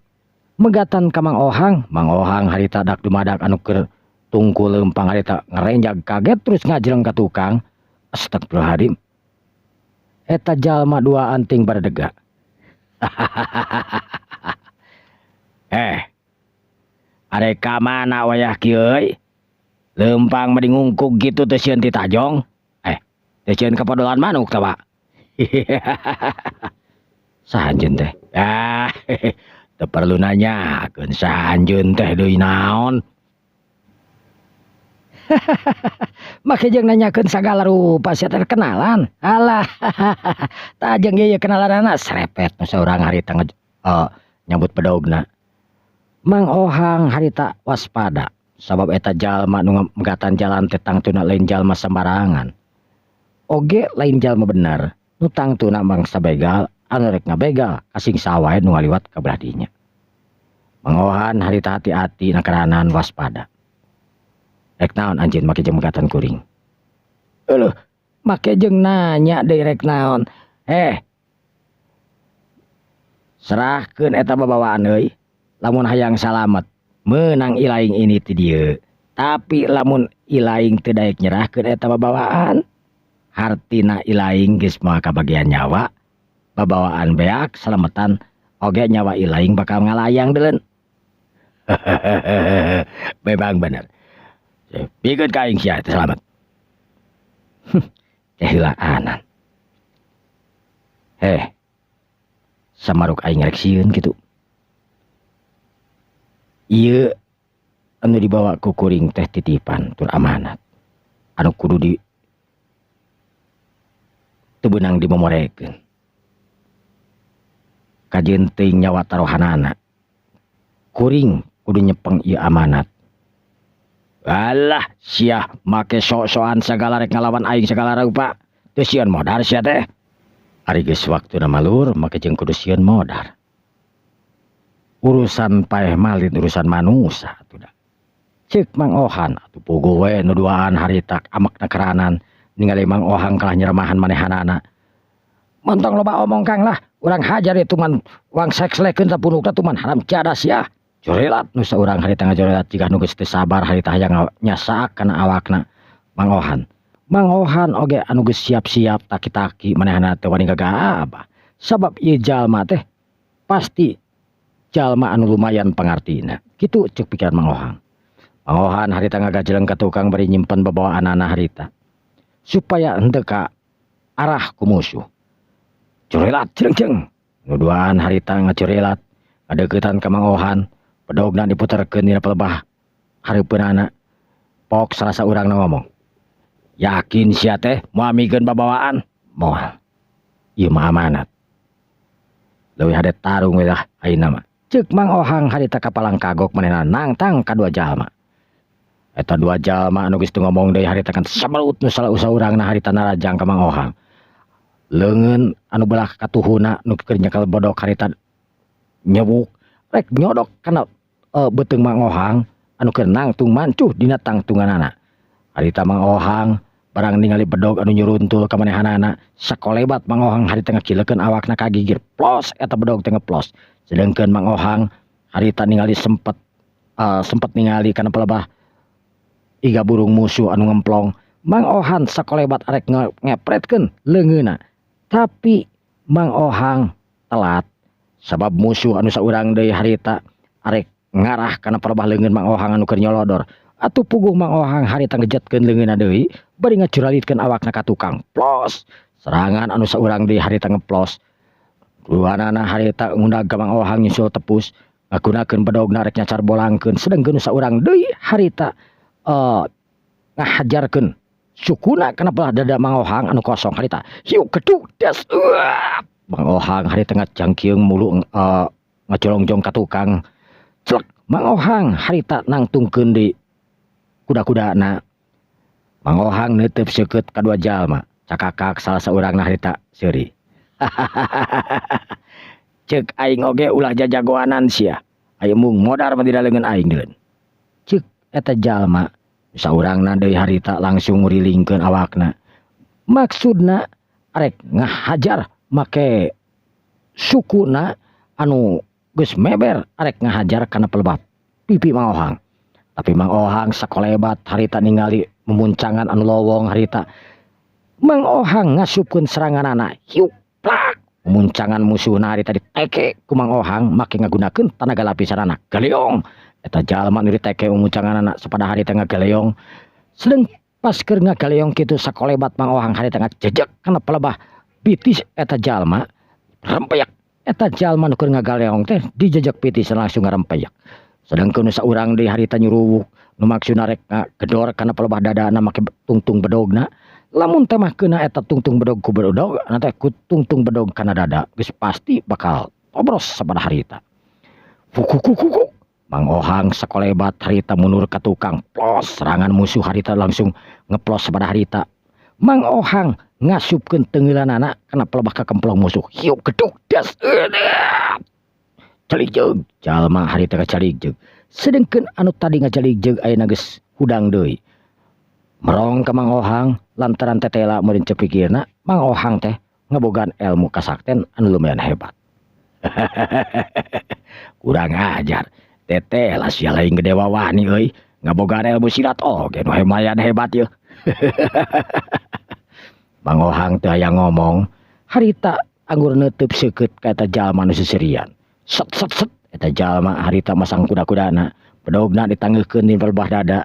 megatan ka Mang Ohang. Mang Ohang harita dak dumadak anu keur tungkul leumpang harita ngerenjag kaget terus ngajleng ka tukang. Astagfirullahaladzim. Eta jalma dua anting baredega. Arek ka mana wayah kieu euy? Leumpang mah dingungkug kitu teu sieun ti tajong. Teu sieun kapodolan manuk tah, Pak. Saha anjeun teh? Ah, teu perlu nanyakeun saha anjeun teh deui naon. Make jeung nanyakeun sagala rupa sia teh kenalan. Alah, tah jeung ieu kenalanana serepet nu saurang harita nyambut bedogna. Mang Ohang harita waspada sabab eta jalma nu megatan jalan teh tangtuna lain jalma sembarangan. Oge lain jalma bener, nu tangtuna mangsa begal anu rek ngabegal kasing sawae nu ngaliwat ka belah dinya. Mang Ohan harita hati-hati nakaranan waspada. Rek naon anjeun make jeung megatan kuring? Euleuh, make jeung nanya deui rek naon? Serahkeun eta babawaan euy. Lamun hayang salamet meunang ilaing ini ti dieu. Tapi lamun ilaing teu daek nyerahkeun eta babawaan, hartina ilaing geus moal kabagian nyawa, babawaan beak salametan oge nyawa ilaing bakal ngalayang deuleun. Memang bener. Pikeun ka aing sia teh salamet. Teh heulaanan. Samaruk aing rek sieun kitu. Ieu anu dibawa ku kuring teh titipan tur amanat. Anu kudu di teu beunang dimomorekeun. Kajeun teuing nyawa taruhanana. Kuring kudu nyepeng ieu amanat. Alah, sia make sok-sokan sagala rek ngalawan aing sagala rupa. Teu sieun modar sia teh. Ari geus waktuna malur make jeung kudu sieun modar. Urusan paeh malin urusan manusa atuh da. Ceuk Mang Ohan atuh puguh we nu duaan harita amekna keranan ningali Mang Ohang kalah nyeremahan manehanana. Montong loba omong Kang lah, urang hajar ieu man wang sekslekeun ta punukna tuman haram jadah sia. Jorelat nu saurang harita ngajorelat jiga nu geus teu sabar harita hayang nyasaak kana awakna Mang Ohan. Mang Ohan oge anu geus siap-siap taki-taki manehna teh wani gagabah. Sabab ieu jalma teh pasti jalma anu lumayan pangartina. Kitu ceuk pikiran Mang Ohang. Mang Ohan harita ngagajeleng ka tukang bari nyimpen babawaanana harita supaya henteu ka arah ku musuh. Curelat jeng-jeng. Nu duaan harita ngacurelat ngadeuketan ka Mang Ohan, bedogna diputerkeun dina pelebah hareupeunana. Pok salah saurangna ngomong, "Yakin sia teh moal mikeun babawaan?" "Moal. Ieu mah amanat. Leuwih hade tarung we lah ayeuna mah." Ceuk Mang Ohang harita kapalang kagok manehna nangtang kadua jalma. Eta dua jalma anu geus teu ngomong deui harita kan samelut nu salah saurangna harita narajang ka Mang Ohang. Leungeun anu belah katuhuna nu keur nyekel bedog harita nyewuk rek nyodok kana beuteung Mang Ohang anu keur nangtung mancuh dina tangtunganana. Harita Mang Ohang barang ningali bedog anu nyuruntul ka manehanana, sakolebat Mang Ohang harita ngakilekeun awakna ka gigir, plos eta bedog teh ngeplos. Sedengkeun Mang Ohang harita ningali sempet ningali kana pelebah iga burung musuh anu ngemplong. Mang Ohan sakolebat arek ngepretkeun leungeunna, tapi Mang Ohang telat sabab musuh anu saurang deui harita arek ngarah kana pelebah leungeun Mang Ohang anu keur nyolodor. Atuh puguh Mang Ohang harita ngejetkeun leungeunna deui bari ngacuralitkeun awakna ka tukang, plos serangan anu saurang deui harita ngeplos. Duanana harita ngundag ka Mang Ohang nyusul tepus ngagunakeun bedogna rek nyacar bolangkeun, sedengkeun nu saurang deui harita ngahajarkeun sukuna kana belah dada Mang Ohang anu kosong harita. Hiu gedug des. Mang Ohang harita ngajangkieung mulu ngacolongjong ka tukang. Celek Mang Ohang harita nangtungkeun deui kuda-kudana. Mang Ohang neuteub seukeut kadua jalma. Cakakak salah saurangna harita seuri. "Ceuk aing oge ulah jajagoanan sia. Aya mung modar mah dina leungeun aing deun." Ceuk eta jalma. Saurangna deui harita langsung ngurilingkeun awakna. Maksudna arek ngahajar make sukuna anu geus meber arek ngahajar kana pelebah pipi Mang Ohang. Tapi Mang Ohang sakolebat harita ningali memuncangan anu lowong harita. Mang Ohang ngasupkeun seranganana, hiuk plak, memuncangan musuhna harita diteke ku Mang Ohang make ngagunakeun tanaga lapisanana. Galeong eta jalma nu diteke memuncanganana sapada harita ngagaleong. Sedeng pas keur ngagaleong kitu sakolebat Mang Ohang harita ngajejek kana pelebah pitis eta jalma, rempeyak. Eta jalma nu keur ngagaleong teh dijejek pitis langsung ngarempeyak. Sedengkeun nu saurang deui harita nyuruwuk nu maksudna rek ngagedor kana pelebah dadana make tungtung bedogna. Lamun teh mah keuna eta tungtung bedog ku bedog na teh ku tungtung bedog kana dada geus pasti bakal tobros sapada harita. Fukukukuk. Mang Ohang sakolebat harita mundur ka tukang, plos serangan musuh harita langsung ngeplos sapada harita. Mang Ohang ngasupkeun teungeulanana kana pelebah kakemplong musuh. Hiu gedug das. Caligjeg jalma harita kacaligjeug. Sedengkeun anu tadi ngacaligjeug ayeuna geus hudang deui. Merong ka Mang Ohang lantaran tetela meureun ceuk pikirna Mang Ohang teh ngabogaan ilmu kasakten anu lumayan hebat. "Kurang ajar. Tetela sia, lain gede wawani euy, ngabogaan ilmu silat oge nu lumayan hebat yeuh." Mang Ohang teu hayang ngomong harita anggur neuteub seukeut ka eta jalma nu seserian. Set set set eta jalma harita masang kuda-kudana, bedogna ditangeuhkeun di pelebah dada.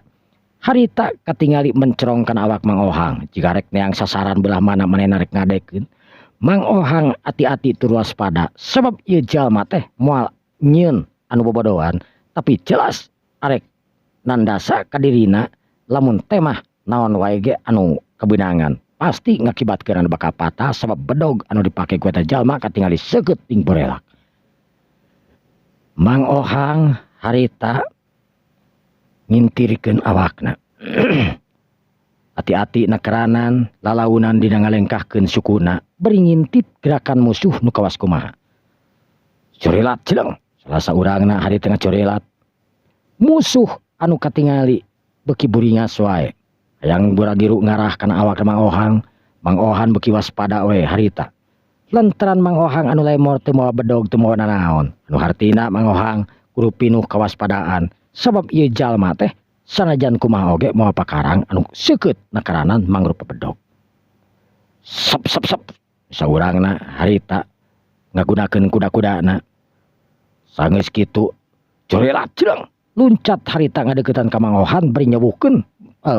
Harita katingali mencerong kana awak Mang Ohang jiga rek neang sasaran belah mana manehna rek ngadekeun. Mang Ohang ati-ati tur waspada sabab ieu jalma teh moal nyieun anu bobodohan, tapi jelas arek nandasa ka dirina lamun teh mah naon wae ge anu kebenangan pasti ngakibatkeun anu bakal patah sabab bedog anu dipake ku eta jalma katingali seukeut ting borelak. Mang Ohang harita ngintirkeun awakna. Hati-hati nakeranan lalaunan dina ngalengkahkeun sukuna bari ngintip gerakan musuh nu kawas kumaha. Corelat cileng salah saurangna harita ngacorelat. Musuh anu katingali beuki buringas wae. Hayang buragiru ngarah kana awak Mang Ohang. Mang Ohan beuki waspada we harita. Lantaran Mang Ohang anu lemor teu mawa bedog, teu mawa nanaon. Anu hartina Mang Ohang kudu pinuh kawaspadaan sabab ieu jalma teh sanajan kumaha oge mawa pakarang anu seukeut nakaranan mangrupa bedog. Sep sep sep saurangna harita ngagunakeun kuda-kudana. Sanggeus kitu corelat cileng luncat harita ngadeuketan ka Mang Ohan bari nyewuhkeun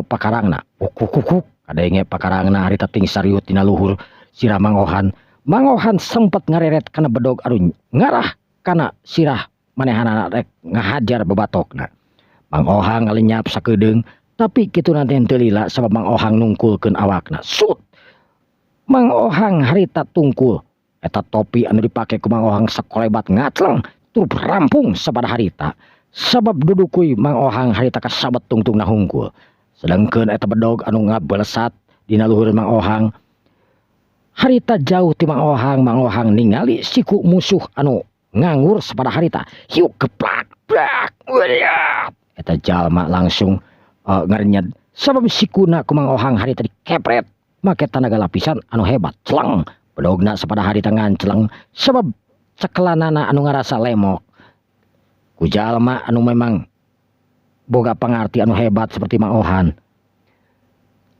pakarangna. Kuk kuk kuk kadenge pakarangna harita ting sariut dina luhur sirah Mang Ohan. Mang Ohan sempet ngareret kana bedog anu ngarah kana sirah manehanana rek ngahajar babatokna. Mang Ohang ngalenyap sakedeung tapi kitu nanti teu lila sabab Mang Ohang nungkulkeun awakna. Sut. Mang Ohang harita tungkul. Eta topi anu dipake ku Mang Ohang sakolebat ngacleng tur rampung sapada harita. Sabab dudukui Mang Ohang harita kasabet tungtungna hungkul. Sedangkeun eta bedog anu ngabelesat dina luhur Mang Ohang harita jauh ti Mang Ohang. Mang Ohang ningali siku musuh anu nganggur sapada harita. Hiuk geplak blak. Eta jalma langsung ngarenyed sabab sikuna ku Mang Ohang harita dikepret make tanaga lapisan anu hebat. Celeng bedogna sapada harita ngancleng sabab cekelanana anu ngarasa lemok. Ku jalma anu memang boga pangarti anu hebat seperti Mang Ohan.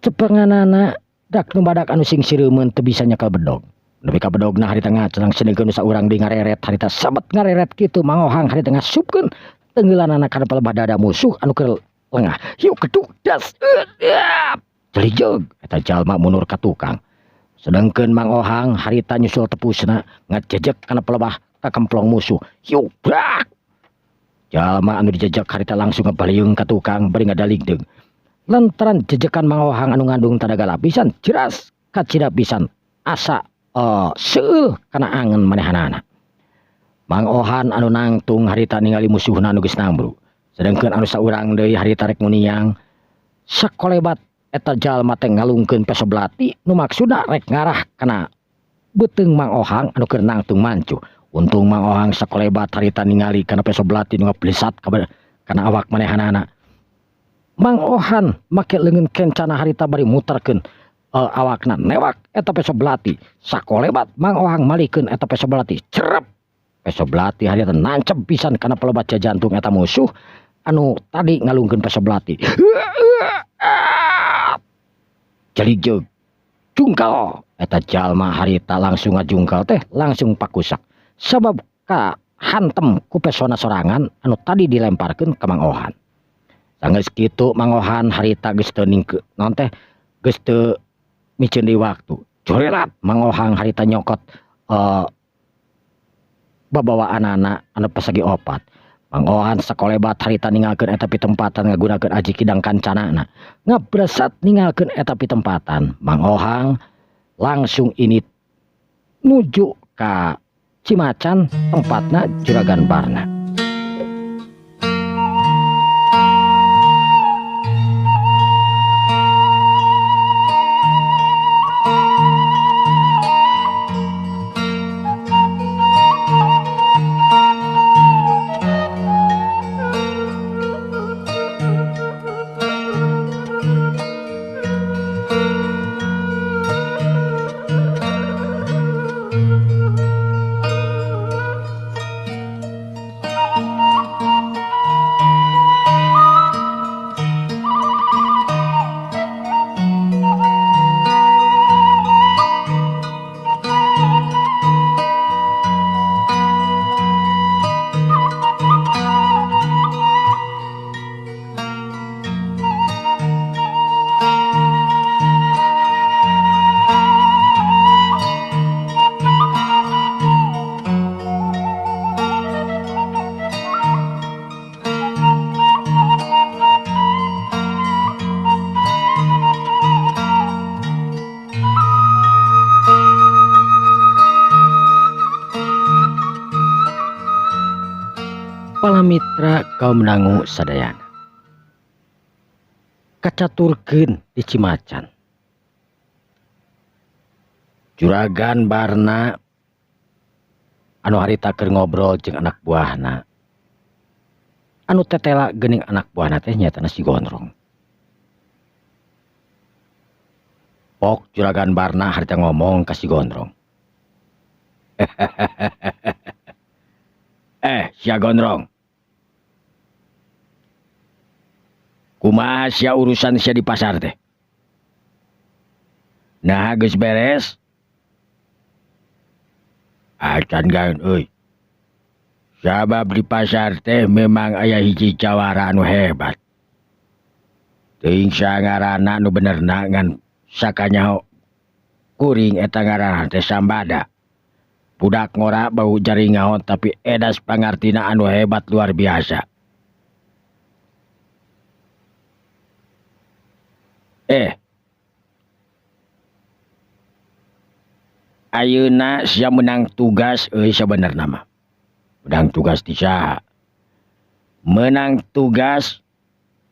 Cepenganana dak nu badak anu sing sireumeun teu bisa nyekel bedog. Nepi ka bedogna harita ngacleng sedengkeun nu saurang deui ngareret harita sabet ngareret kitu Mang Ohang harita ngasupkeun tenggelanana kana palebah dada musuh anu keur lengah. Hiu keduk das. Jelijeg eta jalma mundur ka tukang. Sedengkeun Mang Ohang harita nyusul tepusna ngajejek kana palebah ka kemplong musuh. Hiu brak. Jalma anu dijejek harita langsung ngebaliung ka tukang bari ngadaligdeung. Lantaran jejekan Mang Ohang anu ngandung tanaga lapisan jelas kacida pisan asa seueul kana angen manehanana. Mang Ohan anu nangtung harita ningali musuhna anu geus nambru. Sedengkeun anu saurang deui harita rek muniang sakolebat eta jalma teh ngalungkeun peso belati nu maksudna rek ngarah kana beuteung Mang Ohang anu keur nangtung mancuh. Untung Mang Ohang sakolebat harita ningali kana peso belati nu ngablesat kana awak manehanana. Mang Ohan make leungeun kencana harita bari muterkeun awakna newak eta peso belati. Sakolebat Mang Ohang malikeun eta peso belati. Cerep peso belati harita nancep pisan kana pelebat jantung eta musuh anu tadi ngalungkeun peso belati. Jadi jeung jungkal eta jalma harita langsung ngajungkal teh langsung pakusak. Sabab ka hantem ku pesona sorangan anu tadi dilemparkeun ka Mang Ohan. Sanggeus kitu Mang Ohan harita geus teu ningke naon teh geus teu miceun deui waktu. Jorelat Mang Ohang harita nyokot babawaanana anu pasagi opat. Mang Ohan sakolebat harita ninggalkeun eta pitempatan ngagunakeun aji kidang kancanana. Ngabresat ninggalkeun eta pitempatan. Mang Ohang langsung ini nuju ka Cimacan tempatna Juragan Barna. Mitra kaum dangu sadayana kacaturkeun di Cimacan. Juragan Barna anu harita keur ngobrol jeung anak buahna. Anu tetela geuning anak buahna teh nyaetana si Gondrong. Pok Juragan Barna harita ngomong ka si Gondrong. Sia Gondrong. Kumaha sia urusan sia di pasar teh? Nah geus beres? Acan gaun euy. Sabab di pasar teh memang aya hiji jawara anu hebat. Teuing sangarana nu benerna ngan sakanyaho kuring eta ngaranna teh Sambada. Budak ngora bau jaringaon tapi edas pangartina anu hebat luar biasa. Ayeuna sia menang tugas euy sabenerna mah. Menang tugas ti saha? Menang tugas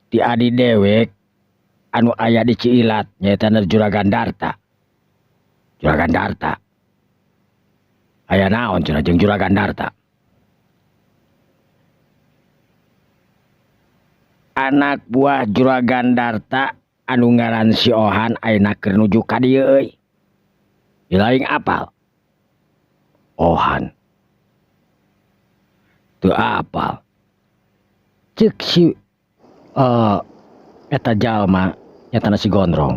ti adi dewek anu aya di Ciilat nyaeta Juragan Darta. Juragan Darta. Aya naon cenah jeung Juragan Darta? Anak buah Juragan Darta anu ngaran si Ohan ayeuna keur nuju ka dieu euy. Lain apal. Ohan. Teu apal. Ceuk si eta jalma nyatana si Gondrong.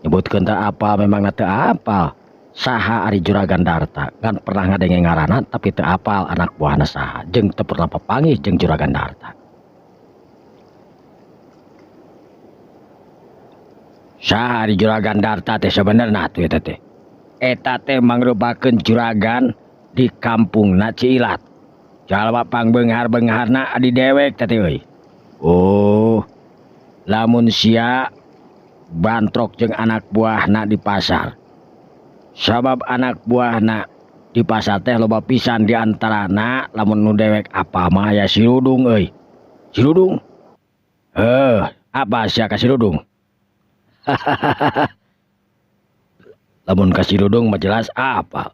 Nyebutkeun teu apal memangna teu apal. Saha ari Juragan Darta ngan pernah ngadenge ngaranna tapi teu apal anak buahna saha jeung teu pernah papanggih jeung Juragan Darta. Saha ari Juragan Darta teh sabenerna atuh eta teh? Eta teh mangrupakeun juragan di kampungna Ciilat. Jalma pangbeunghar-beungharna adi dewek teh euy. Oh, lamun sia bantrok jeung anak buahna di pasar. Sabab anak buahna di pasar teh loba pisan di antarana lamun nu dewek apa mah aya si Rudung euy. Si Rudung? Heuh, apa sia ka si Rudung? Lamun ka si Rudung mah jelas apa.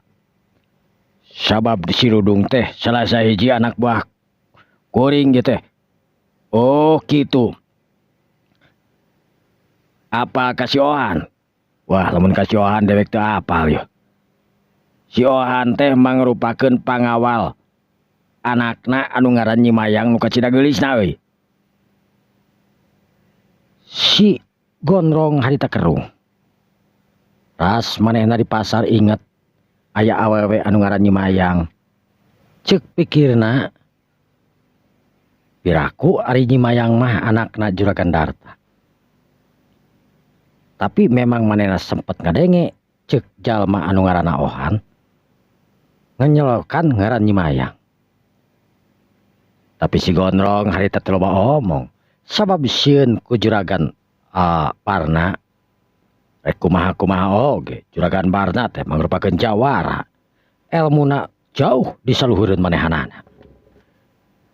Sabab di si Rudung teh salah sahiji anak buah kuring gitu teh. Oh kitu. Apa ka si Ohan? Wah, lamun ka si Ohan dewek teu apal yeuh. Si Ohan teh mangrupakeun pangawal anakna anu ngaran Nyi Mayang nu kacida geulisna euy. Si Gondrong harita kerung. Ras manehna di pasar inget aya awewe anu ngaran Nyi Mayang. Ceuk pikirna piraku ari Nyi Mayang mah anakna Juragan Darta. Tapi memang manehna sempet ngadenge ceuk jalma anu ngaranna Ohan ngenyelokan ngaran Nyi Mayang. Tapi si Gondrong harita teu loba omong sabab sieun ku Juragan Barna. Rek kumaha-kumaha oge Juragan Barna teh mangrupakeun jawara. Elmuna jauh di saluhureun manehanana.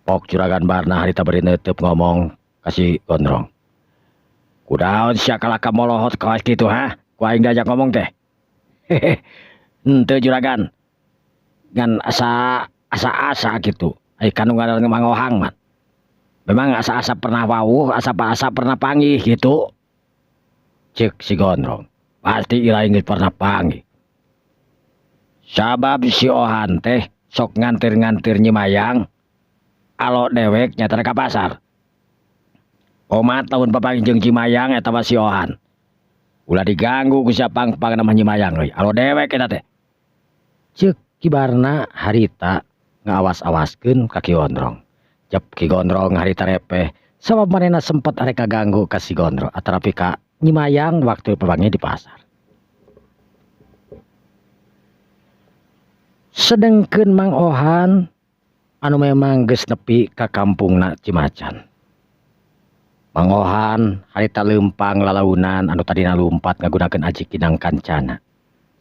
Pok Juragan Barna harita bari neuteub ngomong ka si Gondrong. Kudaon sia kalaka molohot kawas kitu ha? Ku aing diajak ngomong teh. Hehe. Henteu Juragan. Ngan asa-asa kitu. Ai kanu ngaran Mang Ohang mah. Memang asa-asa pernah wawuh, asa-asa pernah panggih gitu. Ceuk si Gondrong. Pasti ilaing geus pernah panggih. Sabab si Ohan teh sok ngantir-ngantir Nyi Mayang alo dewek nyata ka pasar. Omat lamun papanggih jeung Nyi Mayang eta mah si Ohan. Ulah diganggu ku sia pang-pang nama Nyi Mayang euy. Alo dewek eta teh. Ceuk kibarna harita ngaawas-awaskeun ka Ki Gondrong. Cep Ki Gondrong harita repeh sabab manehna sempet arek kaganggu ka si Gondrong atanapi ka Nyi Mayang waktu papanggih di pasar. Sedengkeun Mang Ohan anu memang geus nepi ka kampungna Cimacan. Mang Ohan harita leumpang lalaunan anu tadina lumpat ngagunakeun aji kinang kancana.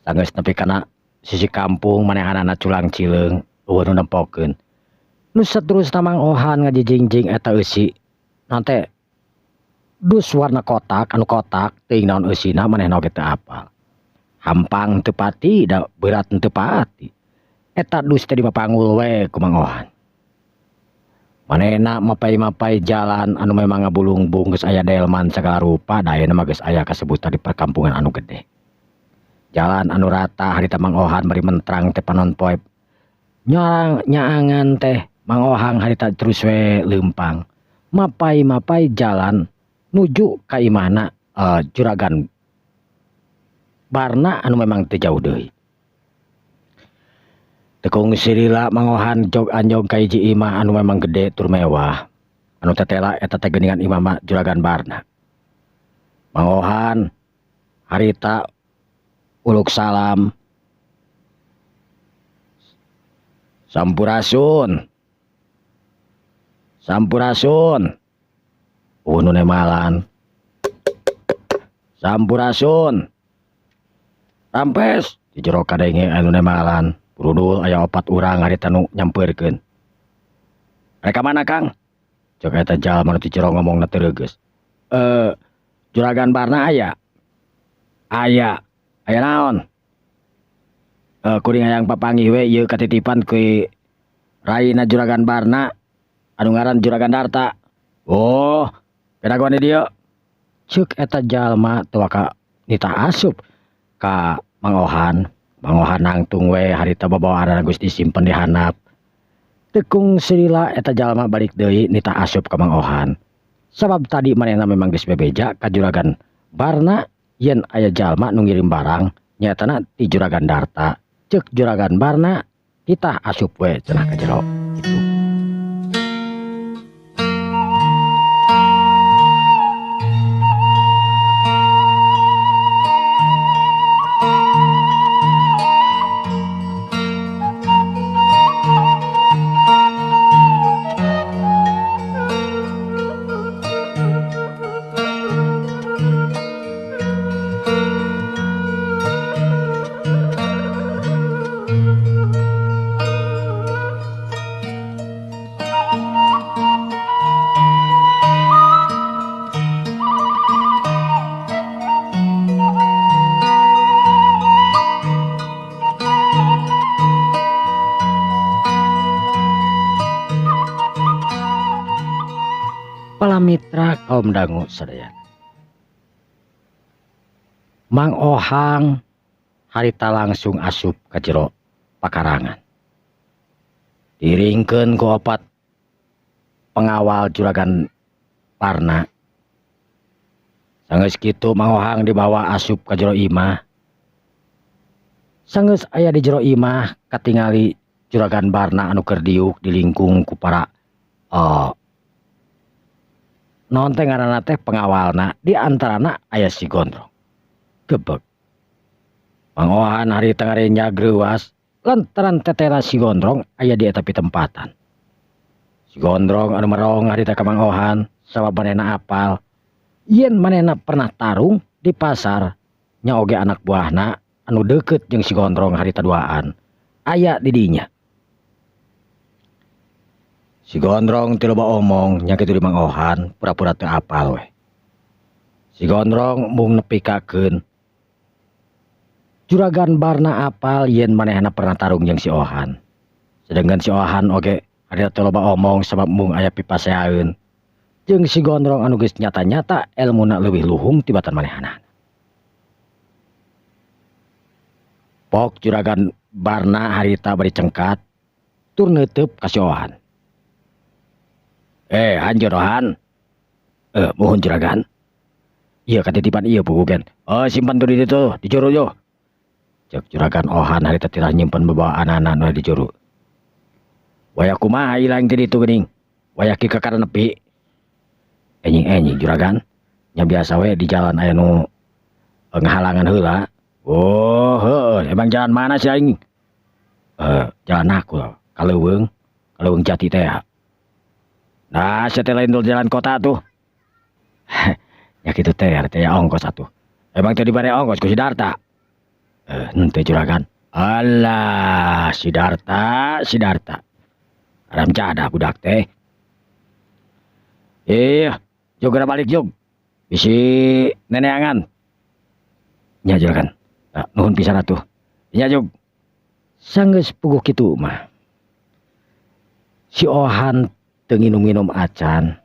Sanggeus nepi kana sisi kampung manehanana culang cileung eueuh nu nempokeun. Nu saterusna Mang Ohan ngajijingjing eta eusi naon teh dus warna kotak anu kotak teuing naon eusina manehna oge teu apal. Hampang teu pati da berat teu pati. Eta dus teh dipapanggul we ku Mang Ohan. Manehna mapay-mapay jalan anu memang ngabulungbung geus aya delman sagala rupa da ayeuna mah geus aya kasebutan di perkampungan anu gede. Jalan anu rata harita Mang Ohan bari mentrang teh panon poe. Nyorang nyaangan teh Mang Ohang harita terus we leumpang. Mapay-mapay jalan nuju ka imahna Juragan Barna anu memang teu jauh deui. Tekung silila Mang Ohan jog anjog ka hiji imah anu memang gede tur mewah. Anu tetela eta teh geuningan imah mah Juragan Barna. Mang Ohan harita uluk salam. Sampurasun. Sampurasun. Eueuh nu nemalan. Sampurasun. Rampes di jero kadenge anu nemalan. Burudul aya opat urang harita nu nyampeurkeun. Rek ka mana Kang? Cek eta jalma nu ti jero ngomongna teu reugeus. Juragan Barna aya? Aya. Aya naon? Kuring hayang papanggih we ieu katitipan ku raina Juragan Barna anu ngaran Juragan Darta. Oh, kadagoan di dieu. Ceuk eta jalma teu waka nitah asup ka Mang Ohan. Mang Ohan nangtung we harita babawaanana geus disimpen di handap. Tekung silila eta jalma balik deui nitah asup ka Mang Ohan. Sabab tadi manehna memang geus bebeja ka Juragan Barna yen aya jalma nu ngirim barang nyaetana ti Juragan Darta. Ceuk Juragan Barna titah asup we cenah ka jero kitu. Mitra kaum dangu sadayana. Mang Ohang harita langsung asup ka jero pakarangan. Diringkeun ku opat pengawal Juragan Barna. Sanggeus kitu Mang Ohang dibawa asup ka jero imah. Sanggeus aya di jero imah katingali Juragan Barna anu keur diuk di lingkung ku para naon teh ngaranna teh pengawalna, di antarana aya si Gondrong. Gebeg. Mang Ohan harita ngarenjag reuas lantaran tetela si Gondrong aya di eta pitempatan. Si Gondrong anu merong harita ka Mang Ohan sabab manehna apal yen manehna pernah tarung di pasar nya oge anak buahna anu deukeut jeung si Gondrong harita duaan aya di dinya. Si Gondrong teu loba omong nya kitu di Mang Ohan pura-pura teu apal we. Si Gondrong mung nepikakeun Juragan Barna apal yen manehna pernah tarung jeung si Ohan. Sedangkan si Ohan oge harita teu loba omong sabab mung aya pipaseaeun jeung si Gondrong anu geus nyata-nyata elmuna leuwih luhung tibatan manehna. Pok Juragan Barna harita bari cengkat tur neuteub ka si Ohan. Anjur Ohan. Muhun Juragan. Ieu katitipan ieu pugugen. Oh, simpan tuh di ditu, di juru yo. Cek Juragan Ohan harita tirah nyimpen babawaanana nu di juru. Wayah kumaha ilang ti ditu geuning? Wayah ki kakara nepi. Enjing-enjing Juragan. Nya biasa we di jalan aya nu ngahalangan heula. Oh, heueuh, emang jalan mana sih aing? Jalan aku loh, ka leuweung, ka leuweung jati teh. Nah, sia teh lain jalan kota tuh. Ya kitu teh, teh ongkos atuh. Emang teh dibere ongkos ku si Darta? Henteu Juragan. Alah, si Darta, si Darta. Haram jadah budak teh. Iya, jog geura balik jog. Bisi neneangan. Nya Juragan. Nuhun pisan atuh. Nya jog. Sanggeus puguh kitu mah. Si Ohan teu nginum-nginum acan.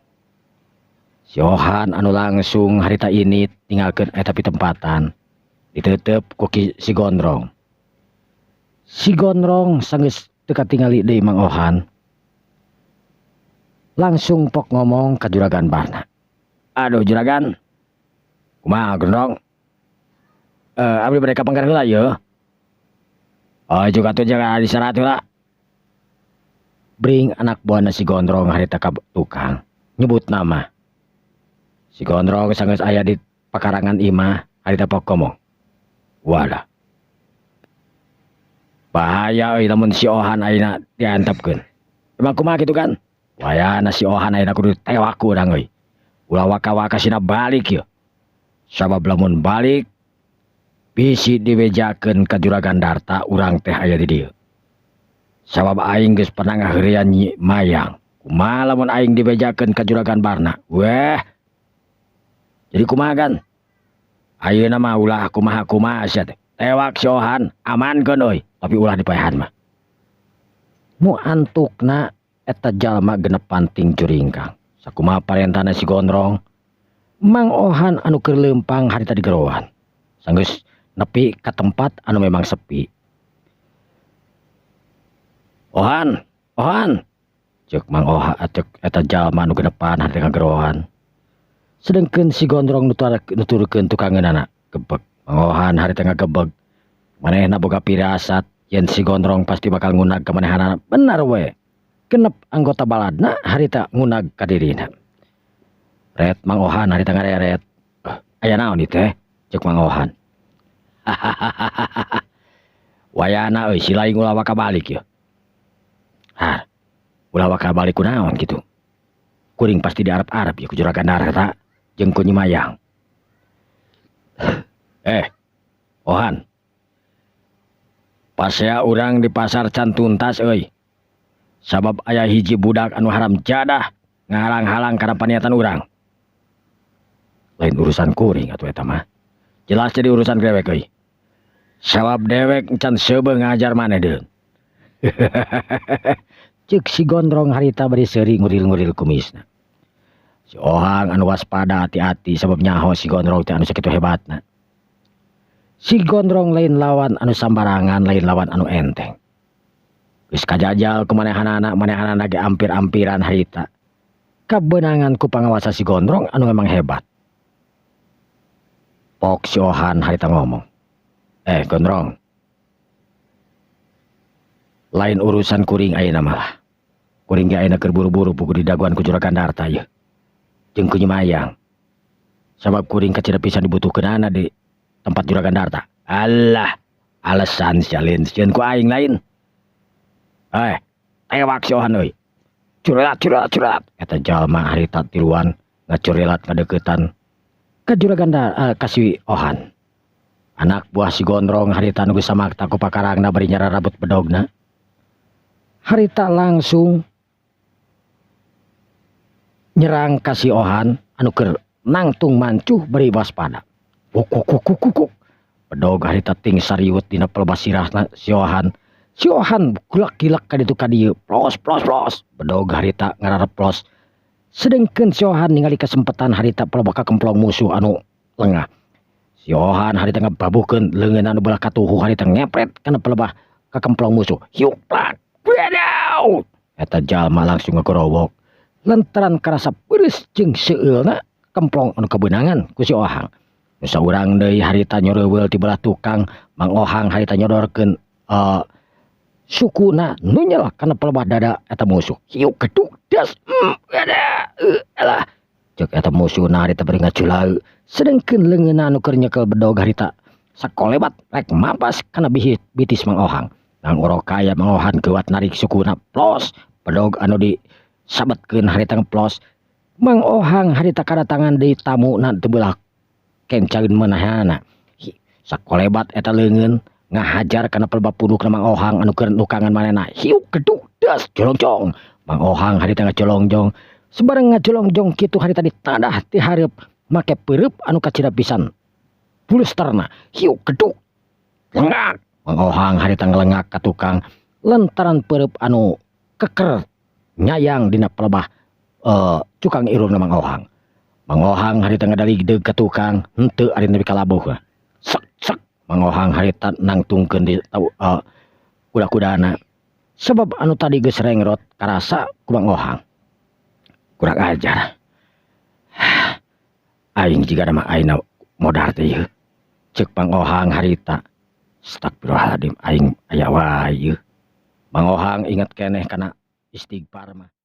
Si Ohan anu langsung harita ini tinggalkeun eta pitempatan. Diteuteup ku si Gondrong. Si Gondrong sanggeus teu katingali deui Mang Ohan. Langsung pok ngomong ka Juragan Barna. Aduh Juragan. Kumaha Gondrong? Abdi bade ka pangkar heula yeuh. Oh juga tuh jangan diserat heula. Bring anak buahna si Gondrong harita ka tukang nyebut nama. Si Gondrong sanggeus aya di pakarangan imah harita pok ngomong. Walah. Bahaya euy lamun si Ohan ayeuna diantepkeun. Emang kumaha kitu kan? Wayahna si Ohan ayeuna kudu ditewak ku urang euy. Ulah waka-waka sina balik yeuh. Sabab lamun balik bisi dibejakeun ka Juragan Darta urang teh aya di dieu. Sabab aing geus pernah ngaheureuyan Nyi Mayang. Kumaha lamun aing dibejakeun ka Juragan Barna? Weh. Jadi kumaha kan? Ayeuna mah ulah kumaha-kumaha sia teh. Tewak si Ohan, amankeun euy, tapi ulah dipaehan mah. Nu antukna eta jalma genepan ting juringkang. Sakumaha parentahna si Gondrong, Mang Ohan anu keur leumpang harita digeroan. Sanggeus nepi ka tempat anu memang sepi. Ohan, Ohan, cek Mang Ohan, cek eta jalma anu genepan harita ngageroan. Sedengkeun si Gondrong nuturkeun tukangeunana, gebeg. Mang Ohan harita ngagebeg. Manehna boga pirasat yen si Gondrong pasti bakal ngunag ka manehanana. Benar we. Genep anggota baladna harita ngunag ka dirina. Ret Mang Ohan harita ngareret. Aya naon ieu teh? Cek Mang Ohan. Wayahna euy si laing ulah waka balik yeuh. Har, ulah waka balik kunaon kitu? Kuring pasti diarep-arep yeuh ku Juragan Darta jeung ku Nyi Mayang. Ohan. Pasea urang di pasar can tuntas euy. Sabab aya hiji budak anu haram jadah ngahalang-halang kana paniatan urang. Lain urusan kuring atuh eta mah. Jelas jadi urusan dewek euy. Sabab dewek can seubeuh ngajar maneh deun. Ceuk si Gondrong harita bari seuri nguril-nguril kumisna. Si Ohang anu waspada hati-hati sabab nyaho si Gondrong teh anu sakitu hebatna. Si Gondrong lain lawan anu sambarangan, lain lawan anu enteng. Geus kajajal ku manehanana, manehanana ge ampir-ampiran harita. Kabeunangan ku pangawasa si Gondrong anu memang hebat. Pok si Ohan harita ngomong. Gondrong. Lain urusan kuring ayeuna malah. Kuring ge ayeuna keur buru-buru puguh didagoan ku Juragan Darta yeuh. Jeung ku Nyi Mayang. Sabab kuring kacida pisan dibutuhkeunana di tempat Juragan Darta. Alah, alasan sia lain sieun ku aing lain. Tewak si Ohan euy. Curelat, curelat, curelat. Eta jalma harita tiluan ngacurilat ngadeukeutan ka Juragan ka si Ohan. Anak buah si Gondrong harita nu geus samakta ku pakarangna bari nyararabut bedogna. Harita langsung nyerang ka si Ohan anu keur nangtung mancuh bari waspada. Kuk kuk kuk kuk kuk, kuk. Bedog harita ting sariwut dina pelebah sirahna si Ohan. Si Ohan gulak-gilak ka ditu ka dieu. Plos plos plos. Bedog harita ngarareplos. Sedengkeun si Ohan ningali kesempatan harita pelebah ka kemplong musuh anu lengah. Si Ohan harita ngababuhkeun leungeun anu belah katuhu harita ngepret kana pelebah ka kemplong musuh. Hiuk plak. Bedaw. Eta jalma langsung ngagorowok. Lantaran karasa pedes jeung seueulna kemplong anu kebeunangan ku si Ohang. Nu saurang deui harita nyoreuweul ti belah tukang, Mang Ohang harita nyodorkeun sukuna nunyel kana pelebah dada eta musuh. Hiuk geduk das. Ada, alah. Cek eta musuhna harita bari ngaculau. Sedengkeun leungeunna anu keur nyekel bedog harita sakolebat rek mapas kana bitis Mang Ohang. Nang orokaya Mang Ohan geuwat narik sukuna plos bedog anu disabetkeun harita ngeplos. Mang Ohang harita kadatangan deui tamuna teu belah kencaeun meunahana. Sakolebat eta leungeun ngahajar kana pelebah pundukna Mang Ohang anu keur nukangan manehna. Hiuk geduk das jolongjong. Mang Ohang harita ngajolongjong. Sebareng ngajolongjong kitu harita ditadah ti hareup make peureub anu kacida pisan. Bulusterna hiuk geduk lengak. Mang Ohang harita ngelengak ka tukang lantaran peureub anu keker nyayang dina pelebah cukang irungna Mang Ohang. Mang Ohang harita ngadaligdeug ka tukang henteu ari nepi ka labuh. Sek sek Mang Ohang harita nangtungkeun di kuda-kudana. Sebab anu tadi geus rengrot karasa ku Mang Ohang. Kurang ajar. Aing jiga mah aing modar teh ieu. Ceuk Mang Ohang harita. Astagfirullahaladzim aing aya wae ieu. Mang Ohang inget keneh kana istighfar mah.